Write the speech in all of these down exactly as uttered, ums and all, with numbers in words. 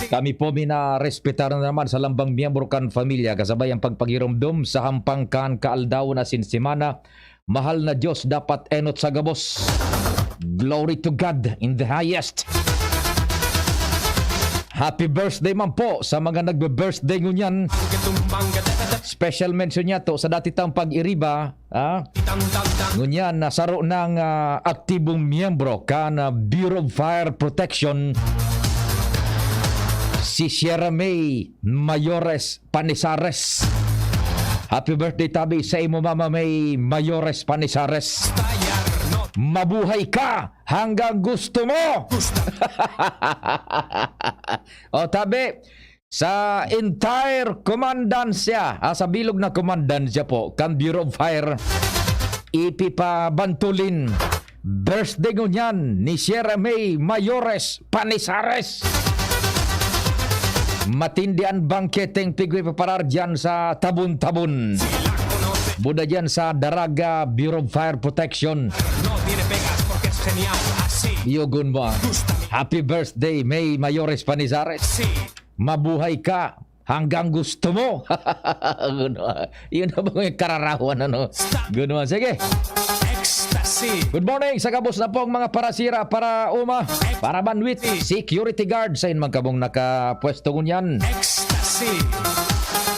Kami po minarespetar na naman sa lambang miyembro kan pamilya, kasabay ang pagpagiromdom sa hampang kan kaaldawon asin semana. Mahal na Diyos, dapat enot sa gabos. Glory to God in the highest. Happy birthday man po sa mga nagbe-birthday ngunyan. Special mention niya to sa dati tang pag-iriba, ah? Ngunyan, na saro ng, ah, aktibong miyembro kan, ah, Bureau of Fire Protection, si Sierra May Mayores Panizares. Happy birthday, tabi, sa imo, Mama May Mayores Panizares. Mabuhay ka hanggang gusto mo! O, tabi, sa entire komandansya, ah, sa bilog na komandansya po, kan Bureau of Fire, ipipabantulin, birthday ngunyan ni Sierra May Mayores Panizares. Matindi an bangketeng pigpipaparar dyan sa Tabon-Tabon. Buda dyan sa Daraga Bureau of Fire Protection. Yogon mo, ah. Happy birthday, May Mayores Panizares. Mabuhay ka hanggang gusto mo. Gano'n. Yun na ba yung kararawan, ano? Gano'n. Sige. Ecstasy. Good morning sa gabos na pong mga parasira, para uma, para banwit, security guard, sa inman kamong nakapwesto ngunyan. Ecstasy.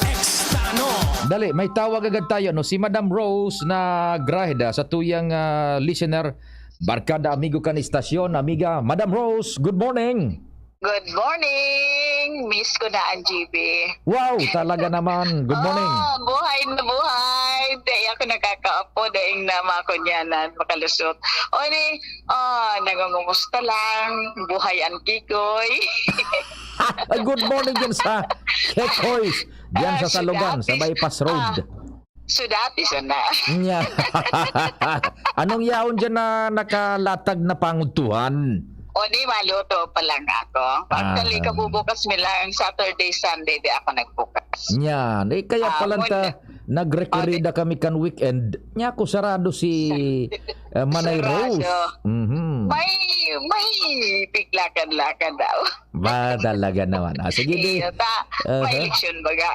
Extano. Dali, may tawag agad tayo, no? Si Madam Rose na Graheda, sa tuyang, ah, listener, barkada, amigo kan istasyon, amiga. Madam Rose, good morning. Good morning! Miss ko na ang G B. Wow, talaga naman. Good morning. Oh, buhay na buhay. Dai ako nakakaapo, daing na makunyanan, makalusot. O ni, oh, nangungumusta lang. Buhay ang Kikoy. Ay, good morning dyan sa Kekoy. Dyan Ah, sa Salugan, sa Sudapis. Bypass Road. Ah, Sudapis na. Nya. Anong yaon dyan na nakalatag na pangudtuhan? O, di, maluto pa lang ako. Actually, Ah. kabubukas mi lang, Saturday, Sunday, di ako nagbukas. Nya, di kaya Ah, pala ta, muna. Nagrekorida kami kan weekend. Nya ako, sarado si, eh, Manay Sarado. Rose. Mhm. May, may piglakan-lakan daw. Ba, talaga naman. Ah, sige, di. Iyo ta, Aha. may eleksyon baga.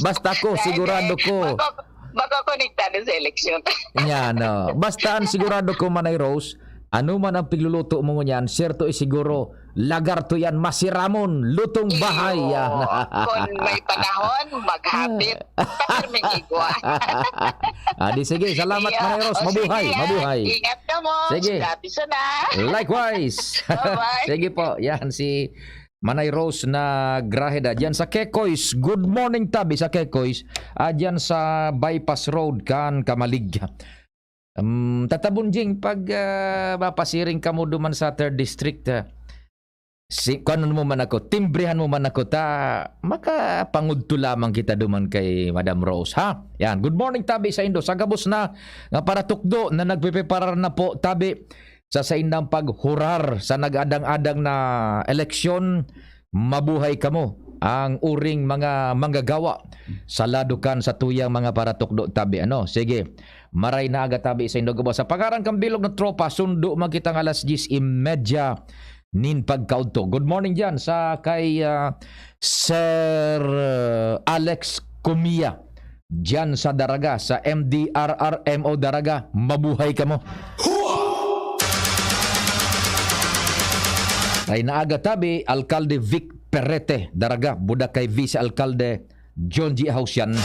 Basta ako, Dahil sigurado eh, ko. mako-, makokonektado sa eleksyon. Nya, no. Basta ang sigurado ko, Manay Rose, ano man ang pigluluto mo ngunyan, serto, eh, siguro, lagarto yan, masiramon, lutong Iyo. bahay yan. Kung may panahon, maghapit, pakarming igwa. Ah, di sige, salamat, Iyo. Manay Rose. O, Mabuhay, sige, ah. mabuhay. Ingat ka mo. Sige. Sudapis na. Likewise. Bye-bye. Sige po, yan si Manay Rose na Graheda. Diyan sa Kekoys. Good morning, tabi sa Kekoys. Ah, diyan sa Bypass Road, kan Kamalig. Um, Tata Bunjing, pag, ah, mapasiring kamo duman sa Third District, ah, si, kuanon mo man ako, timbrihan mo man ako, ta, makapangudto lamang kita duman kay Madam Rose, ha? Yan. Good morning, tabi sa Indo. Sa gabos na nga paratukdo na nagpipreparar na po, tabi, sa saindang paghurar sa nag-adang-adang na eleksyon, mabuhay kamo, ang uring mga manggagawa sa lado kan sa tuyang mga paratukdo, tabi, ano? Sige, maray na aga, tabi, sa Indo gabos. Sa pangaran kang bilog na tropa, sundo man kitang alas diyes y media nin pagkaudto. Good morning diyan sa kay, ah, Sir, ah, Alex Cumia. Diyan sa Daraga, sa M D R R M O Daraga, mabuhay kamo. Ay naaga tabi, Alkalde Vic Perete, Daraga, buda kay Vice Alkalde John G. Hausian.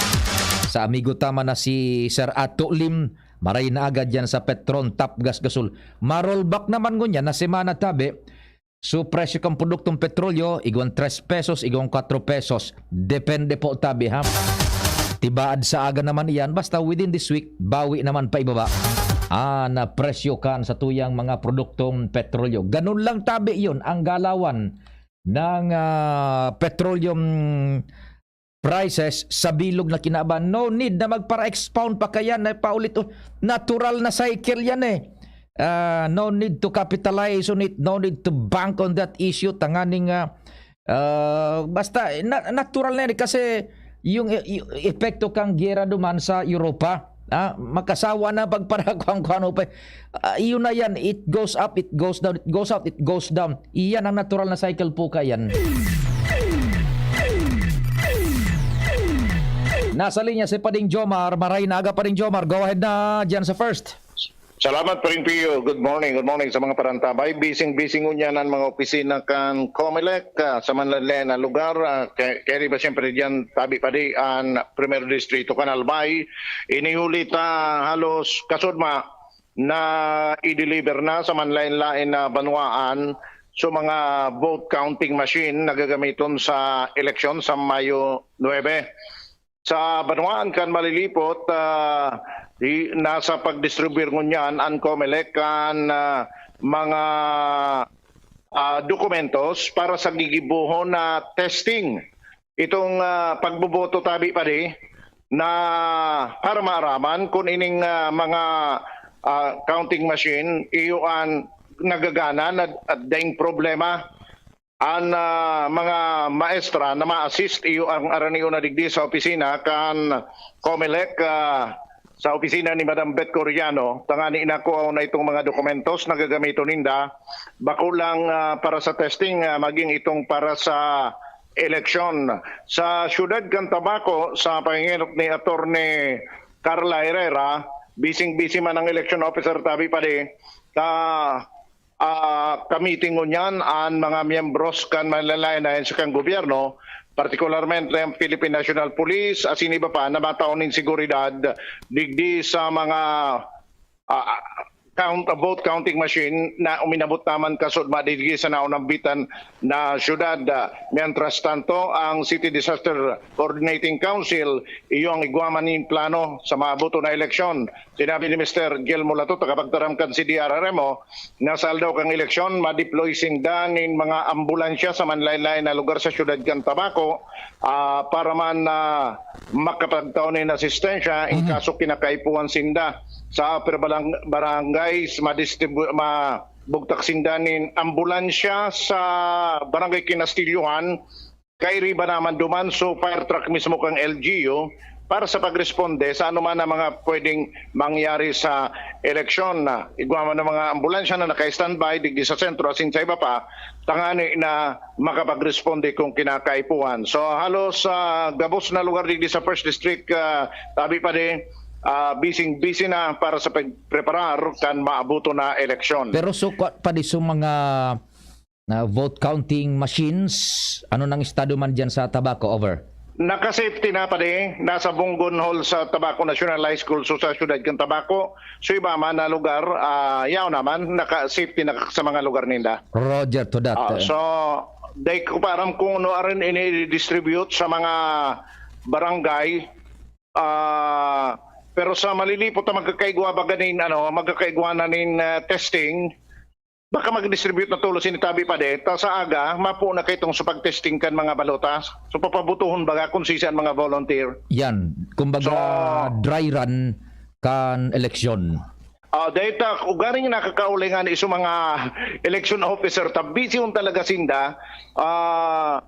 Sa amigo tama na si Sir Ato Lim, maray na agad yan sa Petron, Tapgas, Gasol. Ma-rollback naman ngunyan na semana, tabi. So, presyo kan produktong petrolyo, igwang tres pesos, igwang kwatro pesos. Depende po, tabi, ha. Tibaad sa aga naman iyan, basta within this week, bawi naman pa ibaba. Ah, na presyo kan sa tuyang mga produktong petrolyo. Ganun lang, tabi, yun ang galawan ng, ah, petroleum prices sa bilog na kinaban. No need na magpara-expound pa kayan na paulit. Natural na cycle yan eh. Ah, no need to capitalize on it, no need to bank on that issue. Tanganing, ah, ah, basta, eh, na-, natural na yan eh, kasi yung e-, yung epekto kang giyera duman sa Europa, Ah, makasawa na pagparakuan kung ano pa. Ah, iyon na yan. It goes up, it goes down, it goes up, it goes down. Iyan ang natural na cycle po kayan. Nasa linya si Pading Jomar. Maray na aga, Pading Jomar. Go ahead na dyan sa first. Salamat, Paring Pio. Good morning. Good morning sa mga parantabay. Bising-bising ngunyan ang mga opisina kan Comelec, ah, sa Manlanle na lugar. Ah, kay, kay ba siyempre diyan, tabi pa di ang Primero Distrito kan Albay. Inihuli ta halos kasudma na i-deliver na sa manlain-lain na banwaan so mga vote counting machine na gagamiton sa eleksyon sa Mayo nuebe. Sa banwaan kan Malilipot, ah, di, nasa pagdistribuyar ngunyan an Comelec kan, ah, mga, ah, dokumentos para sa gigibohon na testing. Itong, ah, pagboboto tabi pa di na para maaraman kung ining, ah, mga, ah, counting machine iyo an nagagana na, at daing problema. An, ah, mga maestra na ma-assist iyo ang aranion na digdi sa opisina kan Comelec, ah, sa opisina ni Madam Beth Coriano, tangani na kuhaon na itong mga dokumentos na gagamiton ninda, bako lang, ah, para sa testing, ah, maging itong para sa eleksyon. Sa siyudad kan Tabaco, sa pangingenot ni Attorney Carla Herrera, bising-busy man ang election officer tabi pa di, ka ah, kamiting ngunyan an mga miyembros kan manlaen-laen na ahensya kan gobyerno, partikularmente ang Philippine National Police asin iba pa na matao nin seguridad digdi sa mga, ah, count, vote counting machine na uminabot naman kasudma digdi sa naunambitan na syudad. Ah, mientras tanto, ang City Disaster Coordinating Council, iyo ang igwa man nin plano sa maaboton na eleksyon. Sinabi ni Mister Guillermo Lato, tagapagtaram kan C D R R M O, na sa aldaw kan eleksyon, ma-deploy sinda nin mga ambulansya sa manlaen-laen na lugar sa siyudad kan Tabaco, ah, para man, ah, makapagtao nin asistensya in Mhm. kaso kinakaipuhan sinda. Sa upper balang-, barangays, madistribu-, mabugtak sinda nin ambulansya sa Barangay Kinastilyohan, kairiba naman duman, so fire truck mismo kan L G U para sa pagresponde sa anuman na mga pwedeng mangyari sa eleksyon. Na igwa man ang mga ambulansya na naka-standby digdi sa sentro asin sa iba pa, tangani na makapagresponde kung kinakaipuhan. So, halos sa gabos na lugar digdi sa First District, ah, tabi pa di, ah, bising-busy na para sa pagpreparar kan maaboton na eleksyon. Pero so, kwa-, pa di, so mga na vote counting machines. Ano nang estado man diyan sa Tabaco? Over. Naka-safety na, padi. Nasa Bungon Hall sa Tabaco National High School, so sa siyudad kan Tabaco. So, iba man na lugar, ah, yaon naman, naka-safety na sa mga lugar ninda. Roger to that. Ah, Eh, so, dai ko pa aram kung ano arin ini-distribute sa mga barangay. Ah, pero sa Malilipot na magkakaigwa ba ganin, ano, magkakaigwa na nin, ah, testing, baka mag-distribute na tolos ini tabi pa de, ta sa aga, mapo na kay itong sa pag-testing kan mga balota. So, papabutuhon baga kung sisi ang mga volunteer. Yan. Kumbaga, So, dry run kan eleksyon. Ah, dahil ta, ugaring nakakauli nga ni iso mga election officer, ta busy yun talaga sinda. Ah,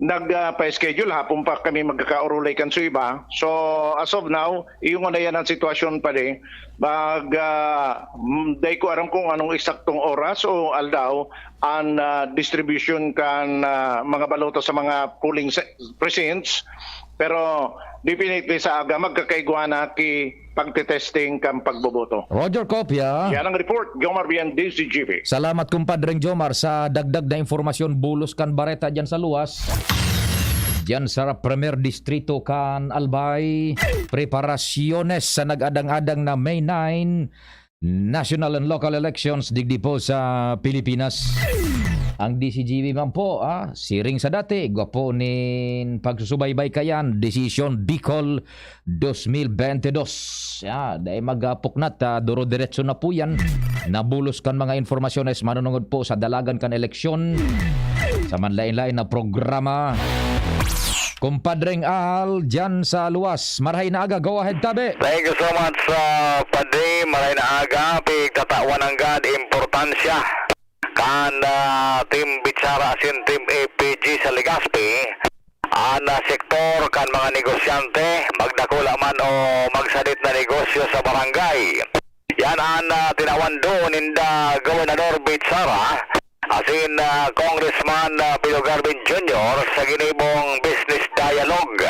nag, ah, pa-schedule, hapon pa kami magkakaurulay kan sa iba. So, as of now, iyo nga na yan ang sitwasyon pa di. Mag, ah, mm, dai ko aram kung anong eksaktong oras o aldaw ang, ah, distribution kan, ah, mga balota sa mga polling se-, precincts. Pero definitely sa aga, magkakaigwa na ki pagte-testing kan pagboboto. Roger Copia. Yan ang report, Jomar Bian, D Z G B. Salamat, kumpadreng Jomar, sa dagdag na impormasyon. Bulos kan bareta dyan sa luwas. Dyan sa Primer Distrito kan Albay, preparasyones sa nag-adang-adang na May nine, national and local elections digdi po sa Pilipinas. Ang D Z G B man po, ah, siring sa dati, gwapo nin pagsusubaybay kayan, Desisyon Bicol dos mil bente dos. Ya, dai magapuknat, ah, duro-diretso na po yan. Nabulos kan mga informasyones manunungod po sa dalagan kan eleksyon sa manlain-lain na programa. Kumpadreng Ahal, dyan sa luwas. Marahay na aga, go ahead, tabi. Thank you so much, ah, Padre. Marahay na aga, pigtatawan nanggad importansya kan, ah, Team Bichara asin Team A P G sa Legazpi. An, ah, sektor kan mga negosyante, magdako magdakula man o magsadit na negosyo sa barangay. Yan an, ah, tinawan doon ninda Gobernador Bit Sara, asin, ah, Congressman, ah, Pio Garvin Junior sa ginibong business dialogue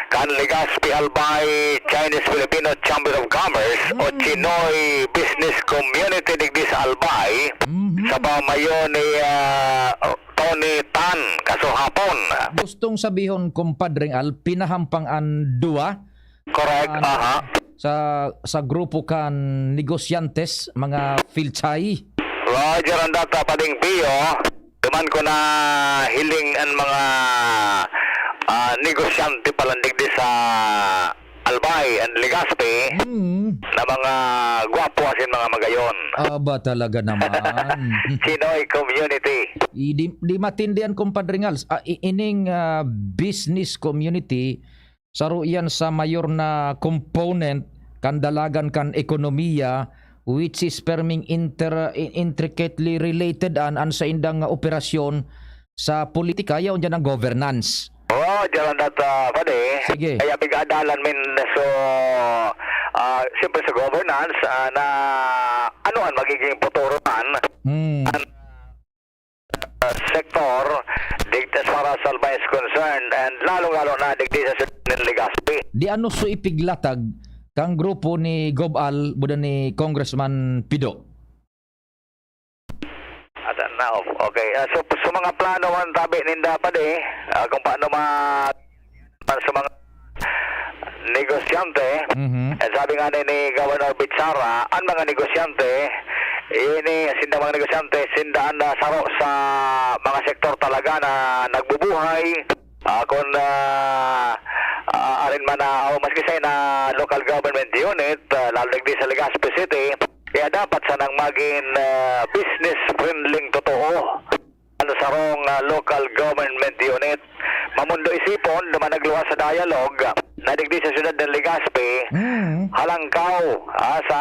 kan Legazpi Albay Chinese Filipino Chamber of Commerce o Chinoy Business Community digdi sa Albay, Mhm. sa pamayo ni, ah, Tony Tan, kasuhapon. Gustong sabihon, Compadre Al, pinahampang an duwa Correct, Ano? aha. Sa, sa grupo kan negosyantes, mga Filchay. Roger, ang data, Pading Pio. Duman ko na hiling an mga, ah, negosyante palan digdi sa Albay and Legazpi Mm. na mga gwapo asin mga magayon. Aba, talaga naman. Chinoy community. I, di, di matindihan, Compadre Ngals. Ah, i, ining, ah, business community, saro iyan sa mayor na component kan dalagan kan ekonomiya, which is perming inter-, i-, intricately related an, an saindang operasyon sa politika, yaon diyan ang governance. Oo, diyan ang data, pwede. Sige. Kaya pig-adalan min, so, ah, siyempre sa governance, ah, na ano ang magiging futuro man, Hmm. an, ah, sektor, digdi sa para sa Albay is concerned, and lalong-lalo na digdi sa Sydney Legazpi. Di ano so ipiglatag kang grupo ni Gob Al, buda ni Congressman Pido? At, ah, na, okay. Ah, so, so mga plano man tabi ninda pa di, ah, kung paano ma-, man sa mga negosyante. Mhm. Eh, sabi nga ni, ni Governor Bit Sara, ang mga negosyante, ini, sinda mga negosyante, sinda ang, ah, saro sa mga sektor talaga na nagbubuhay. Ah, kung, ah, ah, arin man na, o maski sa na local government unit, ah, lalo digdi sa Legazpi City, kaya dapat sanang magin, ah, business friendly totoo. Ano, sarong, ah, local government unit. Mamundo isipon, duman nagluwas sa dialogue, na digdi sa siyudad ng Legazpi, Mm. halangkaw, ah, sa,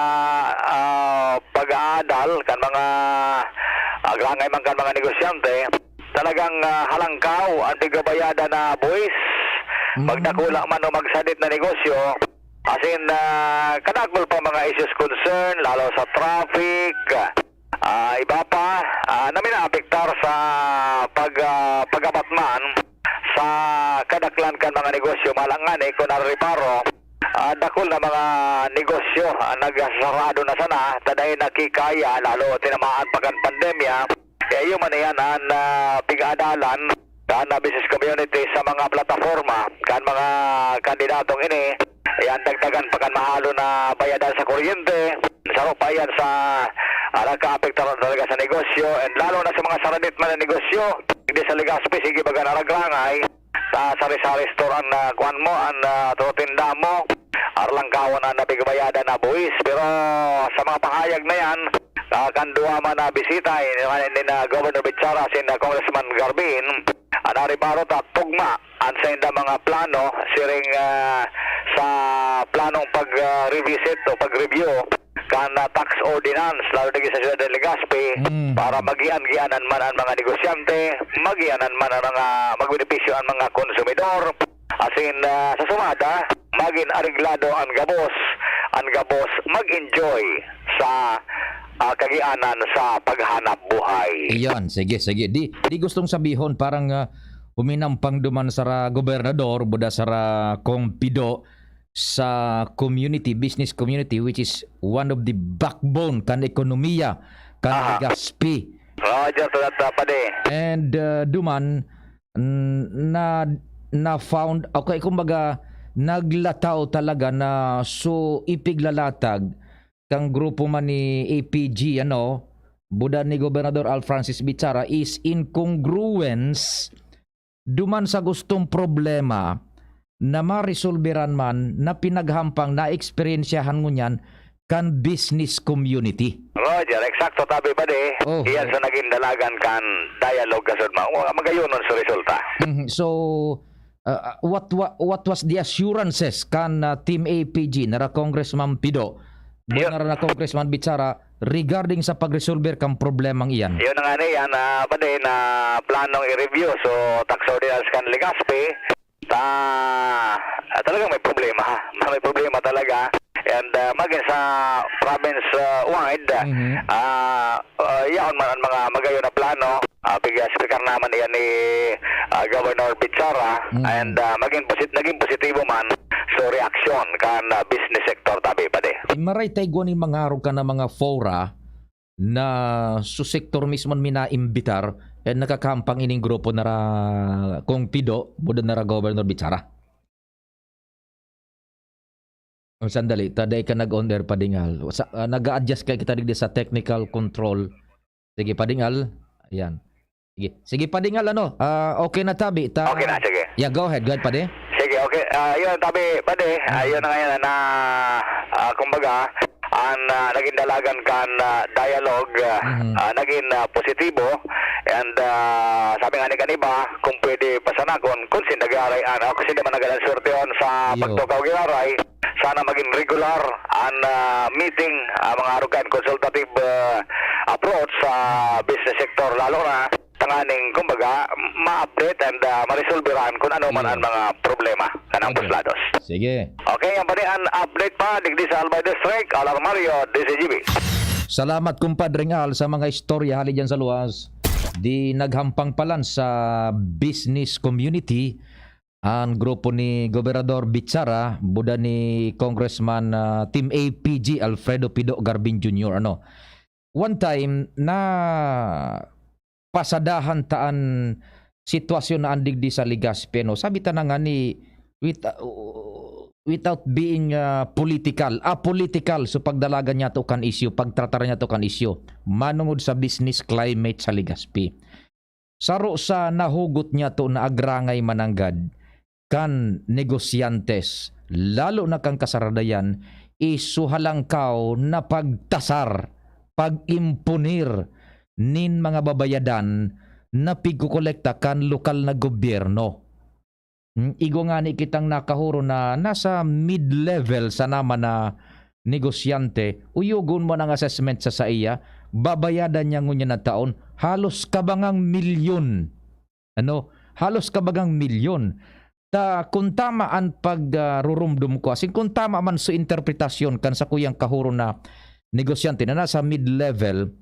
ah, pag-aadal kan mga, ah, grangay man kan mga negosyante, talagang, ah, halangkaw ang pigbabayadan na buwis. Mm. Magdakula man o magsadit na negosyo, as in, ah, kadakul pa mga issues concern, lalo sa traffic, ah, iba pa, ah, na minaapektar sa pag, ah, pag-abat man sa kadaklan kan mga negosyo. Malangan eh, kung nariparo, ah, dakul na mga negosyo ang nagsarado na sana, ta dai nakikaya, lalo tinamaan pa kan pandemya. Kaya iyo man iyan an, ah, pig-aadalan kan, ah, business community sa mga plataforma kan mga kandidatong ini. Iyan dagdagan pa kan mahalo na bayadan sa kuryente. Saro pa iyan sa, ah, nagkaapekto na talaga sa negosyo, and lalo na sa mga saradit man na negosyo. Digdi sa Legazpi, sige baga naragrangay. Sa sari-sari store an, ah, kuwan mo, an, ah, tinda mo, arlangkawon an napigbayadan na buwis. Pero sa mga pahayag na yan, ah, kan duwa man na bisita, ini, ini na Governor Bit Sara, asin na Congressman Garbin, an nariparo ta tugma an sainda mga plano siring, ah, sa planong pag, ah, revisit o pag-review kan, ah, tax ordinance, lalo digdi sa Siyudad de Legazpi, Mm. para magian-gianan man ang mga negosyante, magianan man ang mga magbenepisyo ang mga konsumidor. Asin, ah, sa sumada, magin areglado ang gabos, ang gabos mag-enjoy sa, ah, kagianan sa paghanap buhay. Iyan, sige, sige. Di, di gustong sabihon, parang, ah, huminampang duman sara gobernador, buda sara Kong Pido, sa community, business community, which is one of the backbone kan ekonomiya kan Aha. Legazpi. Roger, salamat, Padi. And, uh, duman, n-, na, na-found, okay, kumbaga, naglataw talaga na so ipiglalatag kang grupo man ni A P G, ano, buda ni Gobernador Al Francis Bichara is in congruence duman sa gustong problema na maresolberan man na pinaghampang na eksperyensyahan ngunyan kan business community. Roger, eksakto, tabi, Padi. Oh, Iyan eh. sa naging dalagan kan dialogue kasud ma-, magayonon sa resulta. Mhm. So, uh, uh, what wa-, what was the assurances kan, uh, Team A P G, nara Congressman Pido, Yun. nara na Congressman Bichara, regarding sa pagresolber kan problemang iyan? Yun na nga na yan, ah, Padi, na planong i-review. So, tax ordinance kan Legazpi, ta, Ah, talagang may problema, ha? May problema talaga. And, ah, maging sa province, ah, wide, Mhm. ah, ah, yaon man ang mga magayon na plano, ah, pig-, speaker naman iyan ni, ah, Governor Bichara, Mm. and, ah, maging posit-, naging positibo man so reaksyon kan, ah, business sector, tabi, padi. Maray ta igwa nin mangarog kan mga fora na su sektor mismo an minaimbitar, eh, nakakahampang ining grupo na ra kong Pido, buda na ra Governor Bichara. Oh, sandali, ta dai ka nag-on air, padingal. Sa, ah, nag-a-adjust ka kita digdi sa technical control. Sige, padingal. Ayan. Sige, sige, padingal, ano? Ah, okay na, tabi. Ta Okay na, sige. Yeah, go ahead, go ahead, padi. Sige, okay. Ah, yun, tabi, padi. Ah, Mm. yun na ngayon na, ah, kumbaga, ang, ah, naging dalagan kan, ah, dialogue, ah, Mhm. ah, naging, ah, positibo. And, ah, sabi nga ni kaniba, kung pwede pa sana, kung, kung sinda garay, ano, kung sinda man nagalang swerte on sa Iyo. pagtukaw giraray, sana maging regular ang, ah, meeting, ah, mga arugan, consultative, ah, approach sa business sector, lalo na tanganing, kumbaga, ma-update and, ah, maresolberan kung ano man Iyo. ang mga problema kanang Sige. puslados. Sige. Okay, yan pa ni an update pa digdi sa Albay District, Alar Mario, D Z G B. Salamat, Kumpadring Al, sa mga istorya hali dyan sa luwas. Di naghampang palan sa business community ang grupo ni Gobernador Bichara, buda ni Congressman, ah, Team A P G, Alfredo Pido Garbin Junior. Ano? One time, na pasadahan ta an sitwasyon na an digdi sa Legazpi, no? Sabi ta na nga ni, with-, uh, without being, uh, political, apolitical, so pagdalagan niya to kan isyu, pagtratar niya to kan isyu, manungod sa business climate sa Legazpi. Saro sa nahugot niya to na agrangay mananggad, kan negosyantes, lalo na kan kasaradayan, iso halangkaw na pagtasar, pag-imponer nin mga babayadan na pigkokolekta kan lokal na gobyerno. Hmm, igwa ngani kitang nakahuro na nasa mid-level sana man na negosyante, uyogon mo ang assessment sa saiya, babayadan niya ngunyan na taon, halos kabangang milyon. Ano, halos kabagang milyon. Ta, kun tama an pag, ah, rurumdom ko, asin kun tama man so interpretasyon kan sakuyang kahuro na negosyante na nasa mid-level,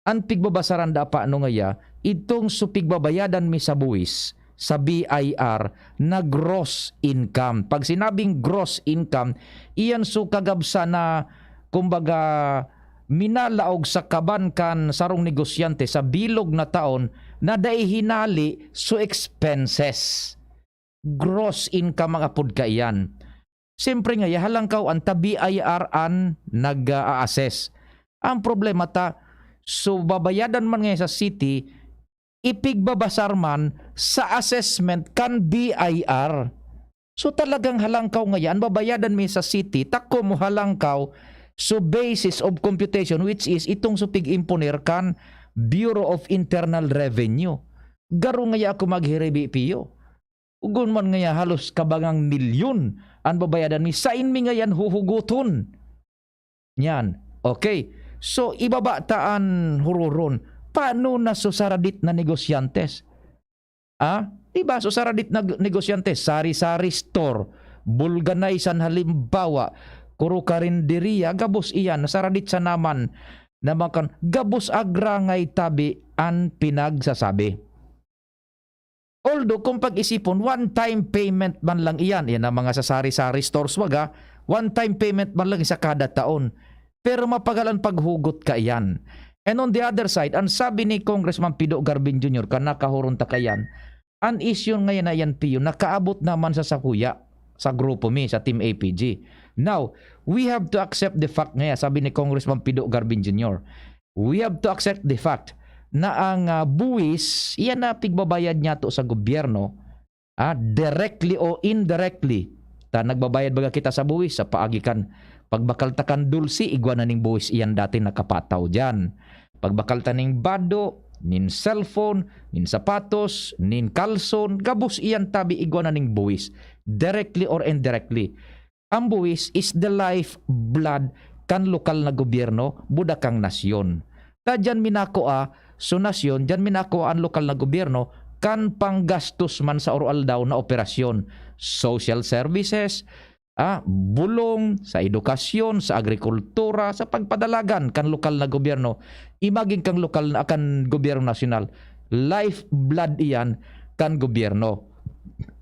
an pigbabasaran da pa ano ngaya, itong so pigbabayadan mi sa buwis, sa B I R, na gross income. Pag sinabing gross income, iyan so kagabsa na, kumbaga, minalaog sa kaban kan sarong negosyante sa bilog na taon na dai hinali so expenses. Gross income ang apod kaiyan. Siyempre nga, halangkaw an ta B I R an nag-a-assess. Ang problema ta, so babayadan man ngayon sa city, ipigbabasar man sa assessment kan B I R. So, talagang halangkaw ngaya, an babayadan mi sa city, tako mo halangkaw, so basis of computation, which is itong so pig-imponer kan Bureau of Internal Revenue. Garo ngaya ako maghiribi, Pio. Ugon man ngaya halos kabangang milyon an babayadan mi, sain mi ngayan huhugoton? Yan. Okay. So, ibaba ta an huroron. Paano na so saradit na negosyantes? Ah? Di ba? So, saradit na g-, negosyantes, sari-sari store, bulganay san halimbawa, kuro karinderya, gabos iyan, saradit sa naman na makan, gabos agrangay tabi an pinagsasabi. Although, kung pag-isipon, one-time payment man lang iyan. Yan ang mga sa sari-sari stores, baga, one-time payment man lang sa kada taon. Pero mapagalan paghugot ka iyan. And on the other side, ang sabi ni Congressman Pido Garbin Junior, kan nakahuron ta kayan, ang issue ngayon na yan, Pio, nakaabot naman sa sakuya, sa grupo mi, sa Team A P G. Now, we have to accept the fact ngaya, sabi ni Congressman Pido Garbin Junior, we have to accept the fact na ang, ah, buwis, iyan na pigbabayad niya to sa gobyerno, ah, directly o indirectly. Ta nagbabayad baga kita sa buwis sa paagi kan pagbakal ta kan dulce, igwa na ning buwis iyan dati nakapataw diyan. Pagbakal ta ning bado, nin cellphone, nin sapatos, nin kalson, gabos iyan tabi igwa na ning buwis, directly or indirectly. Ang buwis is the lifeblood kan lokal na gobyerno, buda kang nasyon. Ta diyan minakua so nasyon, diyan minakua an lokal na gobyerno, kan panggastos man sa oro-aldaw na operasyon, social services, ah, bulong, sa edukasyon, sa agrikultura, sa pagpadalagan kan lokal na gobyerno, imaging kan lokal na, kan gobyerno nasyonal. Lifeblood iyan kan gobyerno.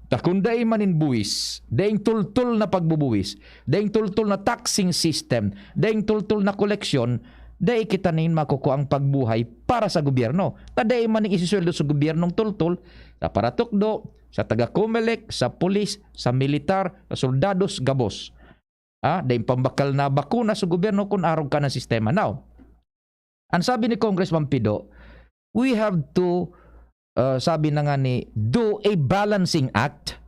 Ta kun dai man nin buwis, daing tultol na pagbubuwis, daing tultol na taxing system, daing tultol na koleksyon, dai kita nin makukuha ang pagbuhay para sa gobyerno. Ta dai man nin isisweldo sa gobyernong tultol, sa paratukdo, sa taga-Comelec, sa pulis, sa militar, sa soldados, gabos. Ah, daing pambakal na bakuna sa gobyerno kun arog ka ng sistema. Now, ang sabi ni Congressman Pido, we have to, uh, sabi na nga ni, do a balancing act.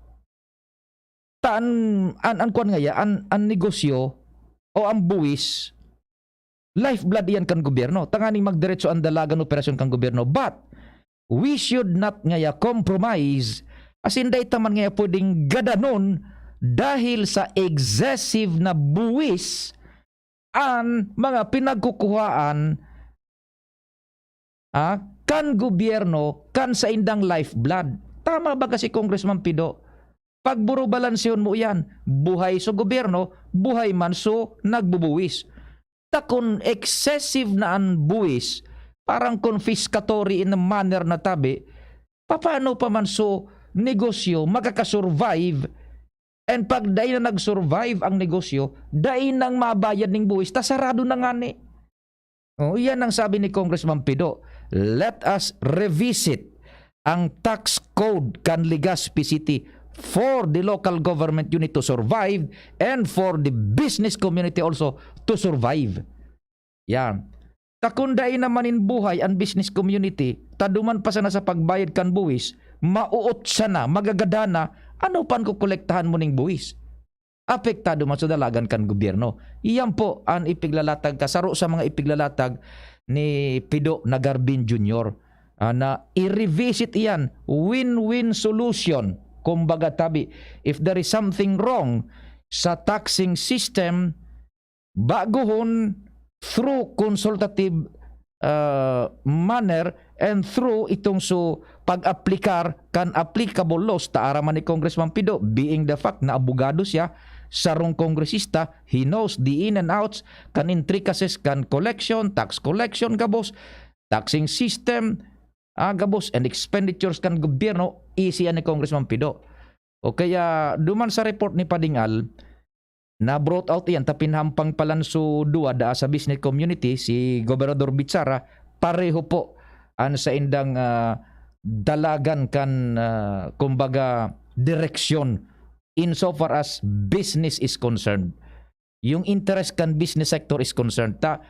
Ta an, an, an kwan ngaya, an, an negosyo o ang buwis, lifeblood iyan kan gobyerno. Tanganing magdiretso ang dalagan operasyon kan gobyerno. But, we should not ngaya compromise. As in, dai ta man ngaya pwedeng gadanon dahil sa excessive na buwis an mga pinagkukuhaan, ah, kan gobyerno, kan saindang lifeblood. Tama ba kasi, Congressman Pido? Pagburubalansyahon mo iyan, buhay so gobyerno, buhay man so nagbubuwis. Ta kun excessive na an buwis, parang confiscatory in a manner na tabi, papaano pa man so negosyo makakasurvive? And pag dai na nag-survive ang negosyo, dai nang mabayad ning buwis, ta sarado na ngani. Oh, iyan ang sabi ni Congressman Pido. Let us revisit ang tax code kan Legazpi City for the local government unit to survive and for the business community also to survive. Yan. Ta kun dai naman nin buhay an business community, ta duman pa sana sa pagbayad kan buwis, mauot sana, magagadan na, ano pa an kokolektahan mo ning buwis? Apektado man sa dalagan kan gobyerno. Iyan po an ipiglalatag ka, saro sa mga ipiglalatag ni Pido Nagarbin Junior, ah, na i-revisit iyan, win-win solution. Kumbaga, tabi, if there is something wrong sa taxing system, baguhon through consultative, ah, manner and through itong so pag-aplikar kan applicable laws. Ta aram man ni Congressman Pido, being the fact na abogado siya, sarong kongresista, he knows the in and outs kan intricacies kan collection, tax collection gabos, taxing system, ah, gabos, and expenditures kan gobyerno, easy yan ni Congressman Pido. O kaya, duman sa report ni Padingal, na-brought out iyan, ta pinhampang palan so duwa daa sa business community, si Gobernador Bichara, pareho po an saindang, ah, dalagan kan, ah, kumbaga, direksyon insofar as business is concerned. Yung interest kan business sector is concerned. Ta,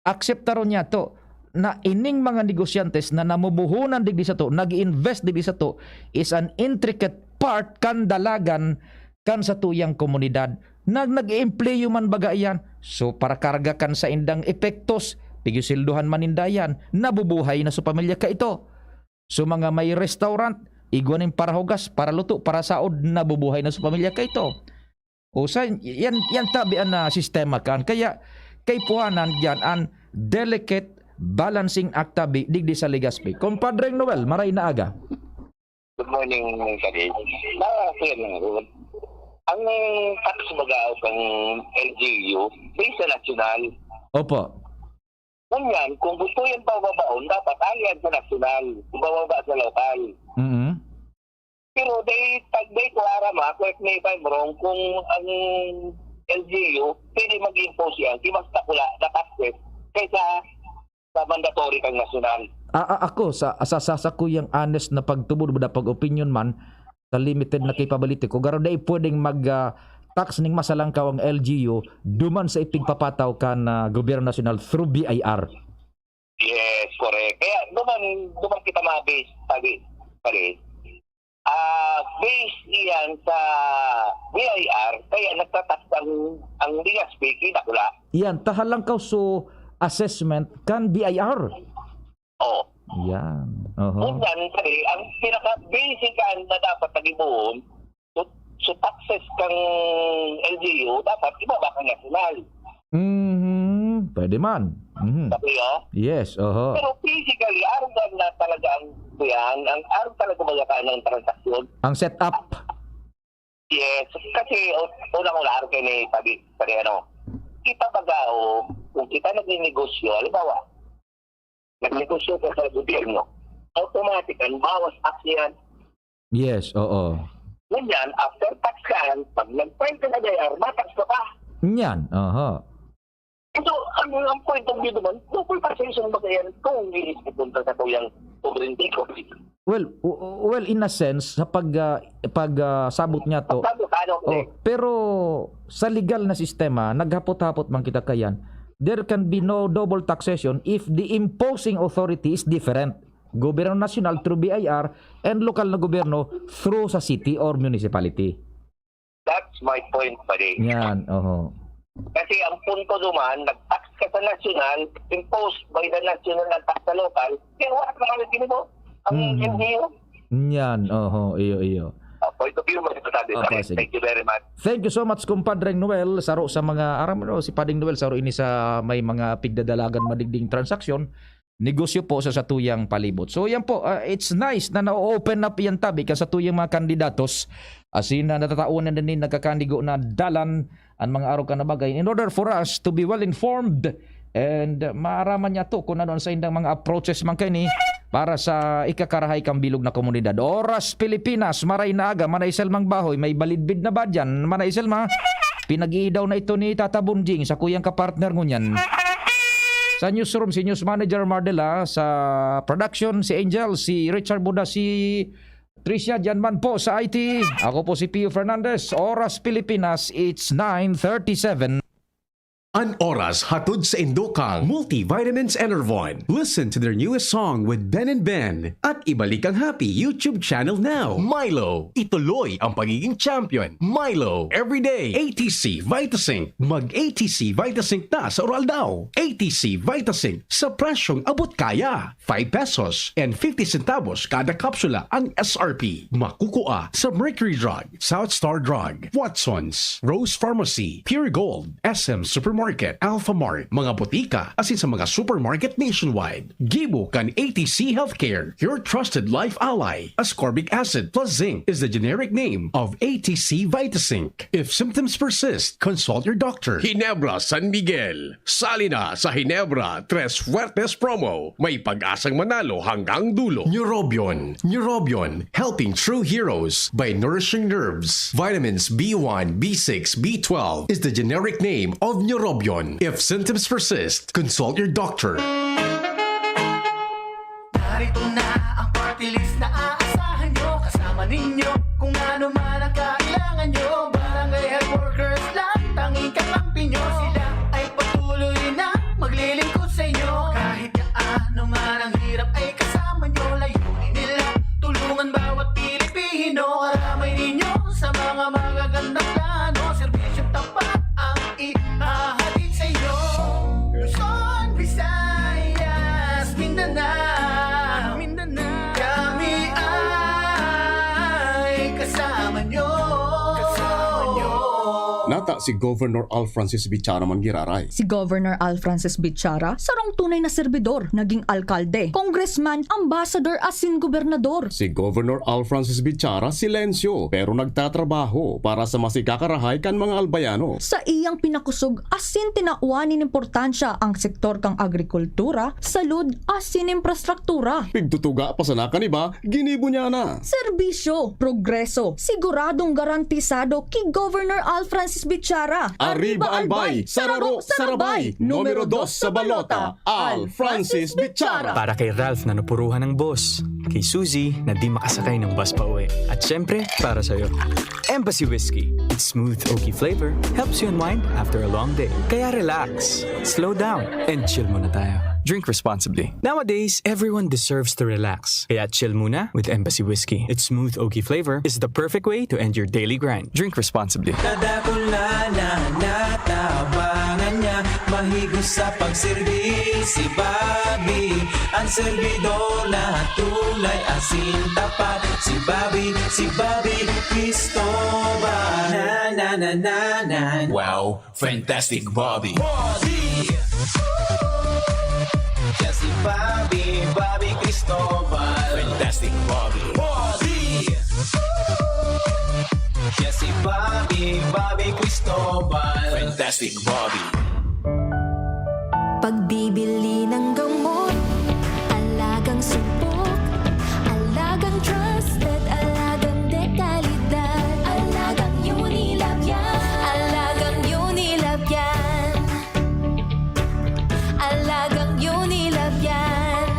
akseptaron niya to, na ining mga negosyantes na namubuhunan digdi sato, nag-i-invest digdi sato, is an intricate part kan dalagan kan satuyang komunidad. Nag, nag-iempleyo man baga iyan. So, para karga kan saindang epektos, pigyo sildohan man ninda iyan, nabubuhay na sa pamilya kaito. So, mga may restaurant, igwa nin parahugas, paraluto, parasaod, nabubuhay na sa pamilya kaito. O sa, yan, yan tabi an, ah, sistema kan. Kaya, kaipuhanan diyan an delicate balancing act tabi digdi sa Legazpi. Compadre Noel, maray na aga. Good morning, Kadi. Na, sir, ang tax baga o kang L G U, based sa national. Opo. Ngunyan, kung gusto yan pababaon, dapat alian sa national, ibababa sa lokal. Mm. Pero they, pag they ko aram ha, correct me if I'm wrong, kung ang L G U, pwede mag-impose yan, di mas dakula na taxes kaysa sa mandatory kang nasyonal. A-, a-, ako, sa, sa, sa, sa kuyang honest na pagtubod, da pag-opinion man, sa limited na capability ko, garo dai pwedeng mag, ah, tax ning masalangkaw ang L G U, duman sa ipigpapataw kan, ah, gobyerno nasyonal through B I R. Yes, correct. Kaya duman, duman kita mabis, sabi, pare. Ah, based iyan sa B I R, kaya nagtatax ang, ang Legazpi, kinakula. Iyan, tahalangkaw so assessment kan B I R. Oh. Yan. Oho. Kung yan, pare, ang pinaka-basic na dapat na gibohon, so, so taxes kang L G U, dapat ibaba kang nasyonal. Mhm. Pwede man. Mhm. Sabi, ah. Yes, oho. Pero physically, araw na talaga ang, yan, ang araw talaga magkakain ng transaksyon. Ang setup. Yes, kasi, o, una ko na, araw kayo ni Pabi, pare, ano, kita baga, o, kung kita nagninegosyo, halimbawa, nagnegosyo ka sa gobyerno, automatic, ang bawas tax yan. Yes, oo. Ngunyan, after tax ka, pag nag-file ka na D I R, matax ka pa. Yan, aha. So, ang, ang point of view naman, double taxation ba kaya kung ipupunta sa kuyang sovereignty ko? Well, w-, well, in a sense, sa pag, ah, pag, ah, sabot niya to, Sabi, ano, oh, eh. Pero sa legal na sistema, naghapot-hapot man kita kayan, there can be no double taxation if the imposing authority is different. Gobyerno Nasyonal through B I R and lokal na gobyerno through sa city or municipality. That's my point, pare. Yan, oho. Kasi ang punto duman, nag-tax ka sa national, imposed by the national ang tax sa local, kaya wala ka naman ginagawa. Ang Mm. L G U. Yan, oho, iyo, iyo. Ah, point of view mo, ito sabi. Opo, pare. Sige. Thank you very much. Thank you so much, Compadre Noel. Saro sa mga, aram mo, si Pading Noel, saro ini sa may mga pigdadalagan madigding transaksyon, negosyo po sa satuyang palibot. So, yan po, ah, it's nice na na-open up yan, tabi, ka satuyang mga kandidatos. As in, na natataon na din, nagkakandigo na dalan ang mga araw ka na bagay in order for us to be well informed and maaraman niya to kung ano ang saindang mga approaches man kaini para sa ikakarahay kang bilog na komunidad. Oras Pilipinas, maray na aga, Manay Selmang Bahoy, may balidbid na ba dyan, Manay Selma? Pinag-iidaw na ito ni Tata Bonjing sa kuyang kapartner ngunyan. Sa newsroom, si News Manager Mardela, sa production, si Angel, si Richard Buda, si Tricia, dyan man po sa I T. Ako po si Pio Fernandez. Oras Pilipinas, it's nine thirty-seven. An oras hatod sa Indokang Multivitamins Enervon. Listen to their newest song with Ben and Ben. At ibalik ang happy YouTube channel now. Milo, ituloy ang pagiging champion. Milo, everyday. A T C Vitasync. Mag A T C Vitasync na sa Uraldaw. A T C Vitasync sa presyong abot kaya. Five pesos and fifty centavos kada kapsula ang S R P. Makukua sa Mercury Drug, South Star Drug, Watsons, Rose Pharmacy, Pure Gold, S M Supermarket, Alpha Mart, mga botika, asin sa mga supermarket nationwide. Gibo kan A T C Healthcare, your trusted life ally. Ascorbic acid plus zinc is the generic name of A T C Vitasync. If symptoms persist, consult your doctor. Ginebra San Miguel. Sali na sa Ginebra Tres Fuertes Promo. May pag-asang manalo hanggang dulo. Neurobion. Neurobion, helping true heroes by nourishing nerves. Vitamins B one, B six, B twelve is the generic name of Neurobion. If symptoms persist, consult your doctor. Narito na ang party list na aasahan nyo. Kasama ninyo kung ano man ang kailangan nyo. Barangay health workers lang, tanging kakampi nyo. Sila ay patuloy na maglilingkod sa inyo. Kahit gaano man ang hirap ay kasama nyo. Layunin nila tulungan bawat Pilipino. Karamay ninyo sa mga magagandang plano. Serbisyong tapat ang ihahatid sa inyo. Luzon, Visayas, Mindanao. Mindanao. Kami ay kasama nyo. Kasama nyo. Nata si Governor Al Francis Bichara man giraray. Si Governor Al Francis Bichara, sarong tunay na serbidor, naging alkalde, congressman, ambassador, asin gobernador. Si Governor Al Francis Bichara, silencio, pero nagtatrabaho para sa masikakarahay kan mga Albayano. Sa iyang pinakusog asin tinawan nin importansya ang sektor kan agrikultura, salud, asin infrastruktura. Pigtutuga pa sana kan iba, ginibo niya na. Serbisyo, progreso, siguradong garantisado ki Governor Al Francis Bichara. Arriba, Albay! Sararo, Sarabay! Numero dos sa balota, Al Francis Bichara. Para kay Ralph na napuruhan ng boss, kay Suzy na di makasakay ng bus pa uwi, at syempre, para sa'yo. Embassy Whiskey. Its smooth, oaky flavor helps you unwind after a long day. Kaya relax, slow down, and chill muna tayo. Drink responsibly. Nowadays, everyone deserves to relax. Kaya chill muna with Embassy Whiskey. Its smooth, oaky flavor is the perfect way to end your daily grind. Drink responsibly. Kadakula na natabangan niya, mahigos sa pagserbi si Bobby. Ang serbidor na tunay, asin tapat, si Bobby, si Bobby Cristobal. Na, na, na, na, na. Wow, fantastic, Bobby. Bobby! Bobby, Bobby Cristobal. Fantastic Bobby. Bobby! Siya si Bobby, Bobby Cristobal. Fantastic Bobby. Pagbibili ng gamot, alagang subok, alagang trusted, alagang dekalidad, alagang Unilab yan, alagang Unilab yan. Alagang Unilab yan.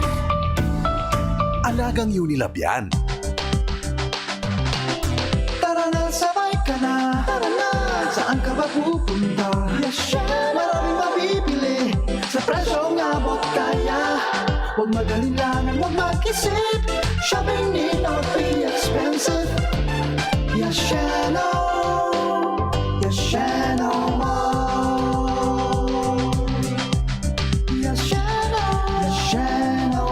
Alagang Unilab yan. Tara na, sabay ka na. Tara na. Saan ka ba pupunta? Yes, siya. Maraming mabibili sa presyong abot kaya. Huwag mag-alinlangan, huwag mag-isip. Shopping need not be expensive. Yes, siya, no. Yes, siya, no. Yes, siya, no. Yes, siya, no.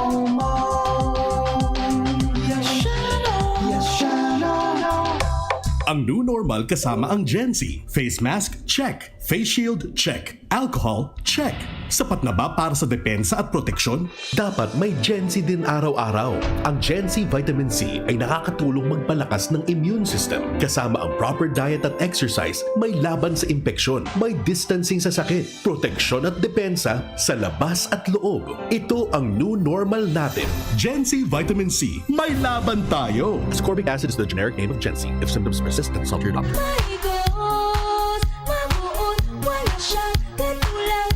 Yes, siya, no. Yes, siya, no. Ang new normal kasama ang Gen Z. Face mask, check. Face shield, check. Alcohol, check. Sapat na ba para sa depensa at proteksyon? Dapat may Gen Z din araw-araw. Ang Gen Z Vitamin C ay nakakatulong magpalakas ng immune system. Kasama ang proper diet at exercise, may laban sa impeksyon, may distancing sa sakit, proteksyon at depensa sa labas at loob. Ito ang new normal natin. Gen Z Vitamin C, may laban tayo! Ascorbic acid is the generic name of Gen Z. If symptoms persist, consult your doctor. Maigos, mabuot, wala siyang katulad.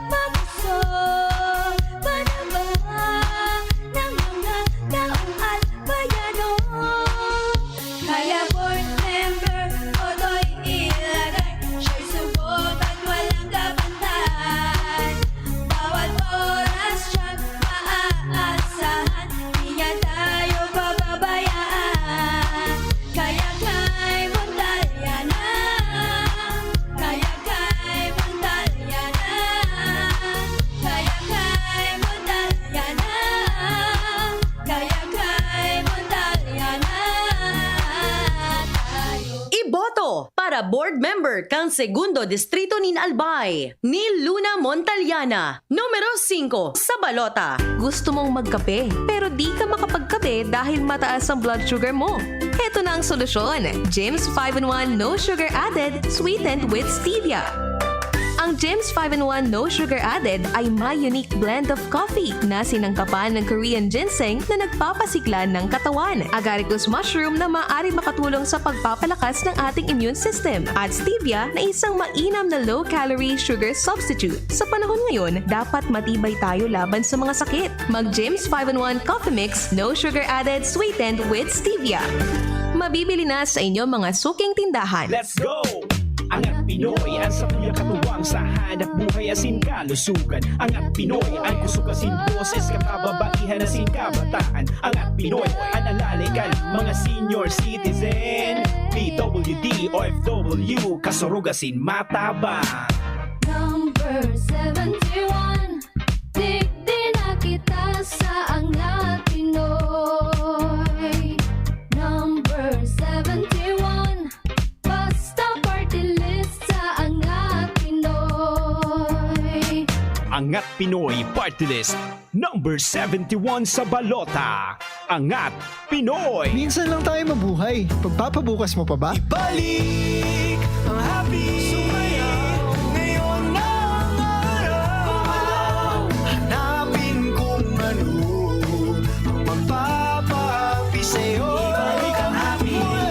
Makusog, panaba ng mga taong albayano. Kaya board member, Odoy ilagay. Siya'y subok at walang kabantay. Bawat oras siyang maaasahan. Di niya tayo pababayaan. Kaya kay Montalyana, kaya kay Montalyana, kaya kay Montalyana, kaya kay Montalyana tayo. Iboto para board member kan Segundo Distrito nin Albay, ni Luna Montalyana, numero singko sa balota. Gusto mong magkape, pero di ka makapagkape dahil mataas ang blood sugar mo? Heto na ang solusyon, James five-in-one No Sugar Added, sweetened with stevia. Ang James five-in-one No Sugar Added ay may unique blend of coffee na sinangkapan ng Korean ginseng na nagpapasigla ng katawan, agaricus mushroom na maaari makatulong sa pagpapalakas ng ating immune system, at stevia na isang mainam na low-calorie sugar substitute. Sa panahon ngayon, dapat matibay tayo laban sa mga sakit. Mag James five-in-one Coffee Mix, no sugar added, sweetened with stevia. Mabibili na sa inyong mga suking tindahan. Let's go! Angat Pinoy, ang sabi niya katuwang sa hanap buhay asin kalusugan. Angat Pinoy, ang kusog asin boses, kababaihan asin kabataan. Angat Pinoy, ang alale kan mga senior citizen. P W D, O F W, kasurog asin matabang. Number seventy-one, digdi na kita sa Angat Pinoy. Number seventy-one, basta party list sa Angat Pinoy. Angat Pinoy Party List, number seventy-one sa balota. Angat Pinoy. Minsan lang tayo mabuhay. Pagpapabukas mo pa ba? Ibalik ang happy. Sumayaw. Ngayon na ang araw. Gumalaw. Hanapin kung ano ang magpapahappy sa'yo. Ibalik ang happy. More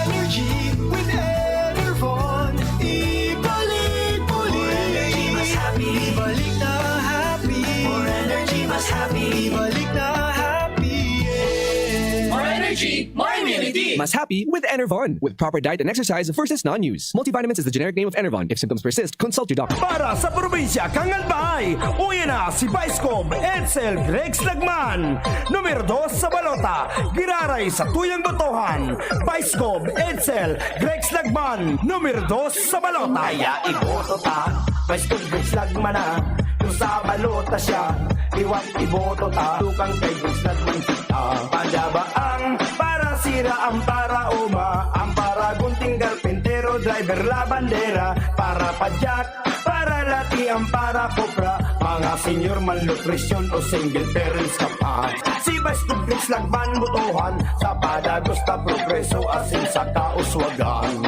energy with Enervon. Ibalik muli. More energy, mas happy. Ibalik na happy. More energy, mas happy. Ibalik na happy, yeah. More energy, more immunity. Mas happy with Enervon. With proper diet and exercise versus non-use. Multivitamins is the generic name of Enervon. If symptoms persist, consult your doctor. Para sa probinsya kan Albay, uya na si Vice Gov Edsel Gregs Lagman, numero dos sa balota, giraray sa tuyang botohan. Vice Gov Edsel Gregs Lagman, numero dos sa balota. Kaya iboto ta, Vice Gov Gregs Lagman na. Kung sa balota siya, liwat iboto ta. Tukang kay Gregs Lagman kita. Padaba ang para sira, ang para uma, ang para gunting, karpentero, driver, labandera, para padyak, para Lati ang para kopra, mga senior malnutrisyon o single parents ka pa. Si Vice Gov Rex Lagman, botohan sa padagos ta progreso, asin sa kauswagan.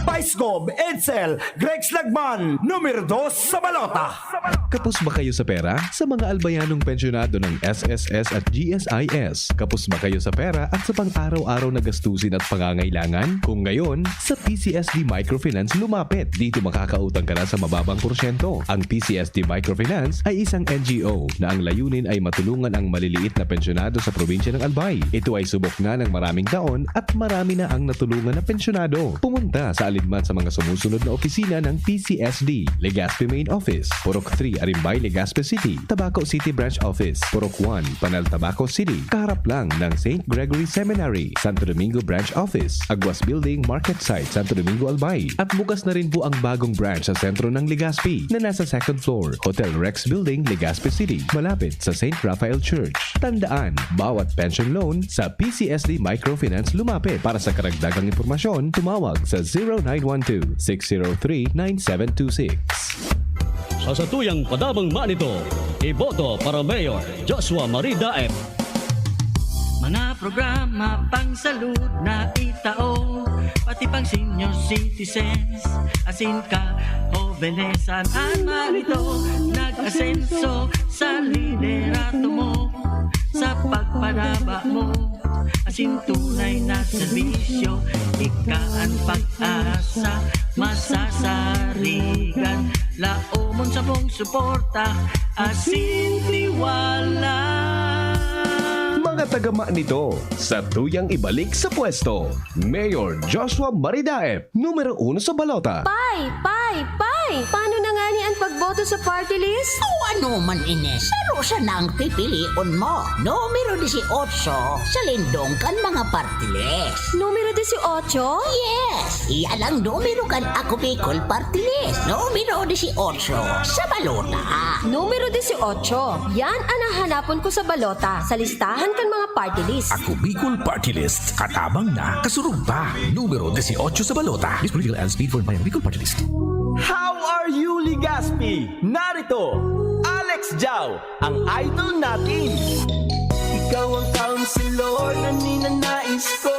Vice Gov Edsel Grex Lagman, numero dos sa balota. Kapos ba kayo sa pera? Sa mga albayanong pensyonado ng S S S at G S I S, kapos ba kayo sa pera at sa pang-araw-araw na gastusin at pangangailangan? Kung ngayon, sa P C S D Microfinance lumapit. Dito makakautang ka na sa mababang porsyento. Ang P C S D Microfinance ay isang N G O na ang layunin ay matulungan ang maliliit na pensyonado sa probinsya ng Albay. Ito ay subok na ng maraming taon at marami na ang natulungan na pensyonado. Pumunta sa alinman sa mga sumusunod na opisina ng P C S D: Legazpi Main Office, Purok three, Arimbay, Legazpi City; Tabaco City Branch Office, Purok one, Panal, Tabaco City, kaharap lang ng Saint Gregory Seminary; Santo Domingo Branch Office, Aguas Building, Market Site, Santo Domingo, Albay. At bukas na rin po ang bagong branch sa sentro ng Legazpi, na nasa second floor, Hotel Rex Building, Legazpi City, malapit sa Saint Raphael Church. Tandaan, bawat pension loan sa P C S D Microfinance lumapit. Para sa karagdagang impormasyon, tumawag sa zero nine one two, six zero three, nine seven two six. Sa satuyang padamang manito, iboto para Mayor Joshua Marie Daep. Mga programa pang salud na itao, pati pang senior citizens, asin ka, hobenesan an manito, nag-asenso sa liderato mo, sa pagpanaba mo, asin tunay na serbisyo, ika an pag-asa, masasarigan, laomon sa mong suporta, asin tiwala. Mga taga manito, satuyang ibalik sa pwesto, Mayor Joshua Marie Daep, numero uno sa balota. Pay! Pay! Pay! Paano na ngani an pagboto sa party list? O ano man ini, saro sana ang pipilion mo. Numero dieciocho sa lindong kan mga party list. Numero dieciocho? Yes! Iyan ang numero kan Ako Bicol Party List. Numero dieciocho sa balota. Numero dieciocho. Yan an hahanapon ko sa balota, sa listahan kan mga party list. Ako Bicol Party List. Katabang na, kasurog pa. Numero dieciocho sa balota. This political ads paid for by Ako Bicol Party List. How are you, Legazpi? Narito, Alex Jao, ang idol natin. Ikaw ang counselor na ninanais ko.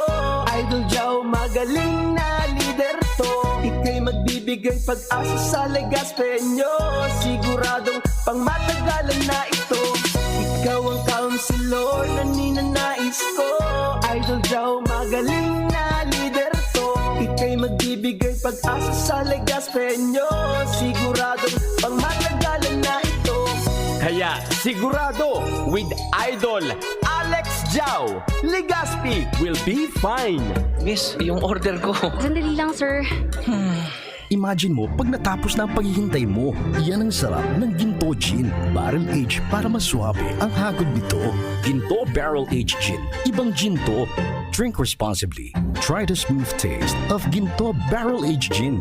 Idol Jao, magaling na lider to. Ika'y magbibigay pag-asa sa Legazpeño. Siguradong pangmatagalan na ito. Ikaw ang counselor na ninanais ko. Idol Jao, magaling na lider to. Ika'y magbibigay pag-asa sa Legazpeño. Siguradong pangmatagalan na ito. Kaya sigurado, with Idol Alex Jao, Legazpi will be fine. Miss, yung order ko. Sandali lang, sir. Imagine mo, pag natapos na ang paghihintay mo, iyan ang sarap ng Ginto Gin, barrel aged para mas suabe ang hagod nito. Ginto Barrel Aged Gin, ibang gin to. Drink responsibly. Try the smooth taste of Ginto Barrel Aged Gin.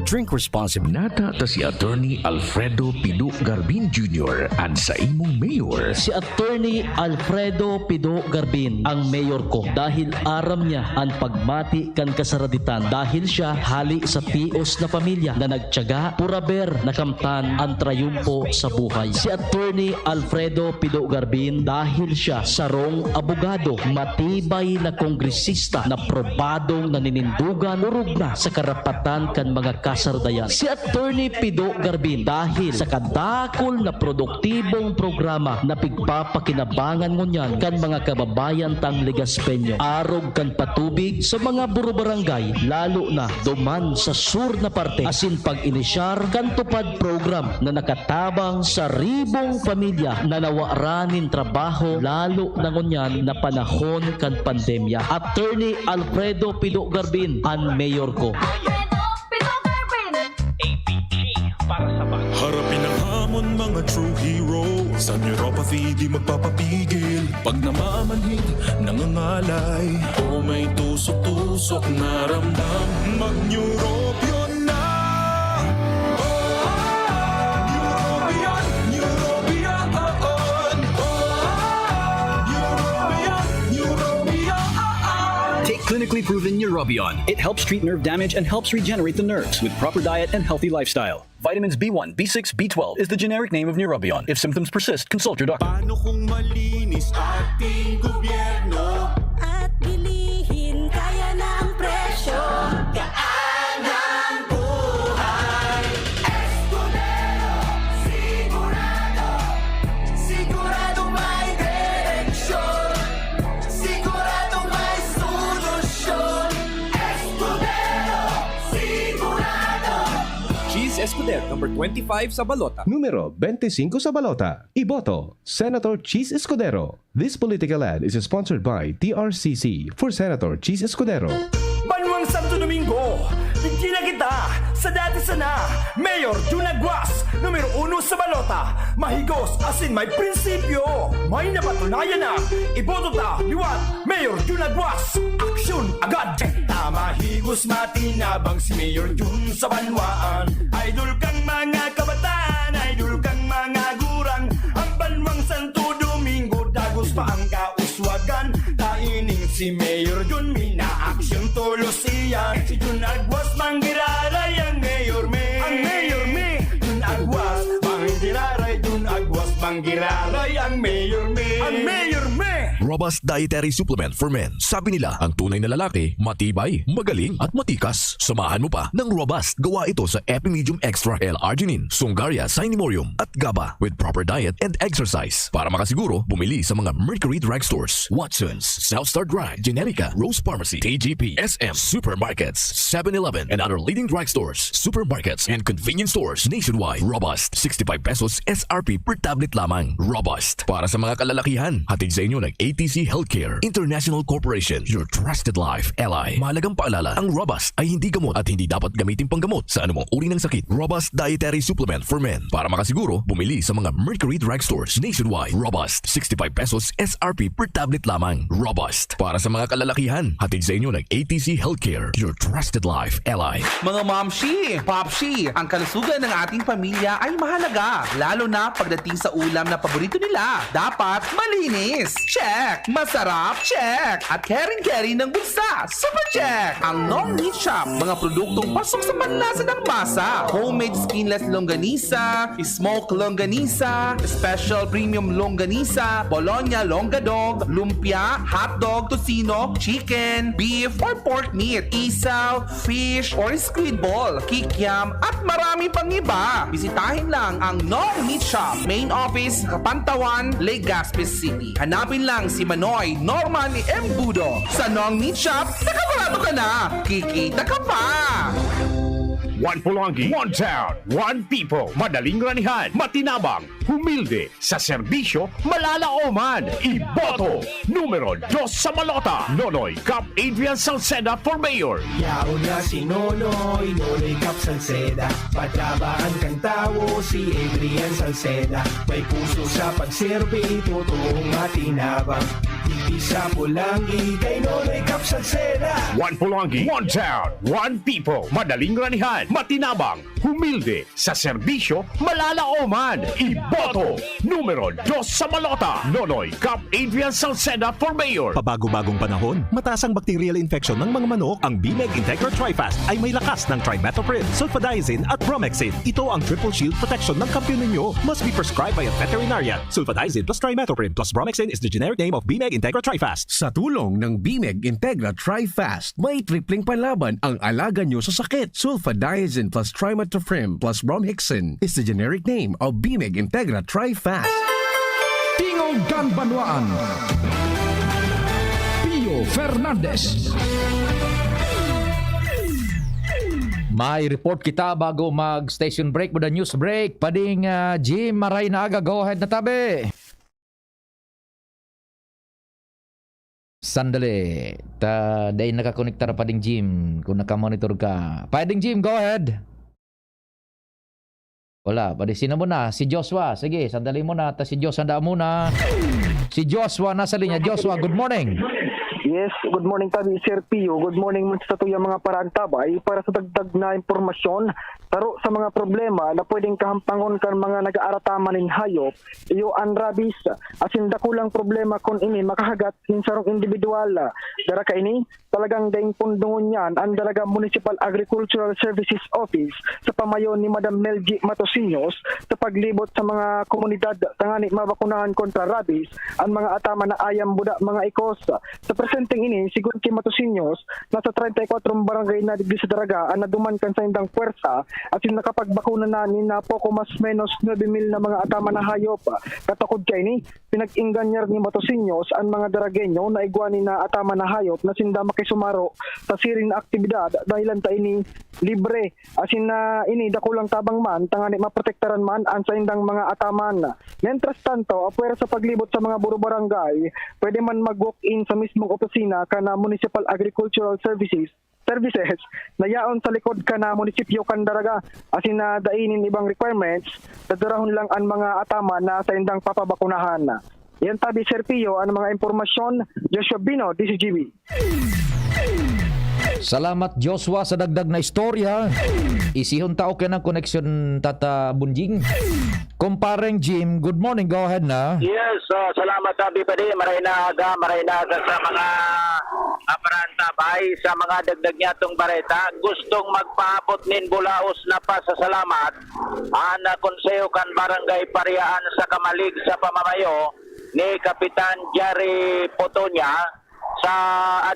Drink responsibly. Nata ta si Attorney Alfredo Pido Garbin Junior, an saimong mayor. Si Attorney Alfredo Pido Garbin ang mayor ko dahil aram niya an pagmati kan kasaraditan, dahil siya hali sa tios na pamilya na nagtiyaga, puraber na kamtan an trayumpo sa buhay. Si Attorney Alfredo Pido Garbin, dahil siya sarong abogado, matibay na kongresista na probadong naninindugan, orog na sa karapatan kan mga kasaradayan. Si Attorney Pido Garbin, dahil sa kadakol na produktibong programa na pigpapakinabangan ngunyan kan mga kababayan tang Legazpeño, arog kan patubig sa mga burubarangay, lalo na duman sa sur na parte, asin pag-inisyar kan TUPAD program na nakatabang sa ribong pamilya na nawara nin trabaho, lalo na ngunyan na panahon kan pandemya. Attorney Alfredo Pido Garbin, an mayor ko. Alfredo Pido Garbin. A P G para sa bayan. Harapin ang hamon, mga true hero. Sa neuropathy, di magpapapigil. Pag namamanhid, nangangalay. O may tusok-tusok na ramdam, mag-Neurobion na. Oh, Neurobion, Neurobion, oh, oh. Oh, Neurobion, Neurobion, oh, oh. Take Clinically proven Neurobion. It helps treat nerve damage and helps regenerate the nerves with proper diet and healthy lifestyle. Vitamins B one, B six, B twelve is the generic name of Neurobion. If symptoms persist, consult your doctor. Paano kung malinis ating gobyerno? At bilihin kaya na ang presyo. Gaan ang buhay. Escudero, sigurado, sigurado may direksyon, sigurado may solusyon. Escudero, sigurado. Cheese Escudero number twenty-five sa balota. Numero twenty-five sa balota. Iboto, Senator Cheese Escudero. This political ad is sponsored by T R C C for Senator Cheese Escudero. Banwang Santo Domingo, digdi na kita sa dati sana. Mayor Jun Aguas, numero uno sa balota. Mahigos asin may prinsipyo. May napatunayan na. Iboto ta, liwat, Mayor Jun Aguas. Aksyon agad! Tama, higos, matinabang si Mayor Jun sa banwaan. Idol kang mga kabataan, idol kang mga gurang. Ang Banwang Santo Domingo, dagos pa ang kauswagan. Taining si Mayor Jun, minaaksyon tolos iyan. Si Jun Aguas, manggiraray ang Mayor Me. Ang Mayor Me. Jun Aguas, manggiraray. Jun Aguas, manggiraray ang Mayor Me. Ang Mayor Me. Robust Dietary Supplement for Men. Sabi nila, ang tunay na lalaki, matibay, magaling, at matikas. Samahan mo pa ng Robust. Gawa ito sa Epimedium Extra L-Arginine, Sungaria Cinemorium, at GABA with proper diet and exercise. Para makasiguro, bumili sa mga Mercury Drugstores, Watsons, South Star Drug, Generica, Rose Pharmacy, T G P, S M, supermarkets, Seven Eleven, and other leading drugstores, supermarkets, and convenience stores nationwide. Robust, sixty-five pesos S R P per tablet lamang. Robust, para sa mga kalalakihan. Hatid sa inyo ng A T C Healthcare International Corporation, your trusted life ally. Mahalagang paalala, ang Robust ay hindi gamot at hindi dapat gamitin panggamot sa anumang uri ng sakit. Robust Dietary Supplement for Men. Para makasiguro, bumili sa mga Mercury Drugstores nationwide. Robust, sixty-five pesos S R P per tablet lamang. Robust, para sa mga kalalakihan. Hatid sa inyo ng A T C Healthcare, your trusted life ally. Mga momshi, popshi, ang kalusugan ng ating pamilya ay mahalaga, lalo na pagdating sa ulam na paborito nila. Dapat malinis. Check. Masarap. Check. At caring-caring ng bulsa. Super check. Ang Nong Meat Shop, mga produktong pasok sa panlasa ng masa. Homemade skinless longganisa, smoke longganisa, special premium longganisa, bologna longgadog, lumpia, hotdog, tocino, chicken, beef, or pork meat, isaw, fish, or squid ball, kikiam, at marami pang iba. Bisitahin lang ang Nong Meat Shop, main office, Kapantawan, Legazpi City. Hanapin lang si Manoy Norman Embudo. Sa Nong Meat Shop, nakabarato ka na! Kikita ka pa! One Polonggi, one town, one people. Madaling ranihan, matinabang, humilde, sa serbisyo, malalaoman. Iboto, numero dos sa balota, Nonoy Cap Adrian Salceda for Mayor. Yaon na si Nonoy, Nonoy Cap Salceda. Patabaan kan tawo si Adrian Salceda. May puso sa pagserbi, totoong matinabang. Digdi sa Polonggi, kay Nonoy Cap Salceda. One Polonggi, one town, one people. Madaling ranihan, matinabang, humilde, sa serbisyo, malalaoman. Iboto, numero dos sa balota, Nonoy Cap Adrian Salceda for Mayor. Pabago-bagong panahon, mataas ang bacterial infection ng mga manok. Ang Bimeg Integra Trifast ay may lakas ng trimethoprim, sulfadiazine at bromhexine. Ito ang triple shield protection ng kampiyon ninyo. Must be prescribed by a veterinarian. Sulfadiazine plus trimethoprim plus bromhexine is the generic name of Bimeg Integra Trifast. Sa tulong ng Bimeg Integra Trifast, may tripleng panlaban ang alaga nyo sa sakit. Sulfadiazine plus trimethoprim plus bromhexine is the generic name of Bimeg Integra Trifast. Tingog kan Banwaan, Pio Fernandez. May report kita bago mag-station break, muna news break. Pading, ah, Jim, maray na aga, go ahead na tabi. Sandali. Ta, dai nakakonektar pa ding Jim, kung nakamonitor ka. Pwedeng Jim, go ahead. Wala, pwede sino muna? Si Joshua. Sige, sandali muna. Ta si Joshua, handa muna. Si Joshua nasa linya. Joshua, good morning. Yes, good morning tabi, Sir Pio. Good morning man sa satuyang mga paraantabay. Para sa dagdag na impormasyon, saro sa mga problema na pwedeng kahampangon kan mga nag-aarataman nin hayop, iyo an rabies. Asin dakulang problema kun ini makahagat nin sarong indibidwal. Dara kaini, talagang daing pundungon niyan an Daraga Municipal Agricultural Services Office sa pamayo ni Madam Melgie Matosiños sa paglibot sa mga komunidad tangani mabakunahan kontra rabies an mga ataman na ayam buda mga ikos. Sa presenteng ini, sigon ki Matosiños, nasa treinta y cuatro barangay na digdi sa Daraga an naduman kan saindang pwersa asin nakapagbakuna na nin na poko mas menos nuebe mil na mga ataman na hayop. Katakod kaini, pinag-engganyar ni Matosiños an mga Daragueño na igwa nin na ataman na hayop na sinda makisumaro sa siring na aktibidad dahilan ta ini libre. Asin na ini dakulang tabang man tangani maprotektaran man an saindang mga ataman. Mientras tanto, apwera sa paglibot sa mga buro barangay, pwede man mag-walk-in sa mismong opisina kan, ah, Municipal Agricultural Services, Services na yaon sa likod kan, ah, munisipyo kan Daraga. Asin na dai nin ibang requirements, dadurahon lang an mga ataman na saindang papabakunahan. Yan tabi, Sir Pio, an mga impormasyon. Joshua Bino, D C G B. Salamat, Joshua, sa dagdag na istorya. Isihon ta okay ng koneksyon, Tata Bunjing. Kumpareng Jim, good morning. Go ahead na. Yes, uh, salamat, Abi Padi. Maray na aga, maray na aga sa mga aparantabay, sa mga dagdag niya itong bareta. Gustong magpaabot nin bulaos na pasasalamat ang, uh, Konseho kan Barangay Pariaan sa Kamalig sa pamamayo ni Kapitan Jerry Potonia sa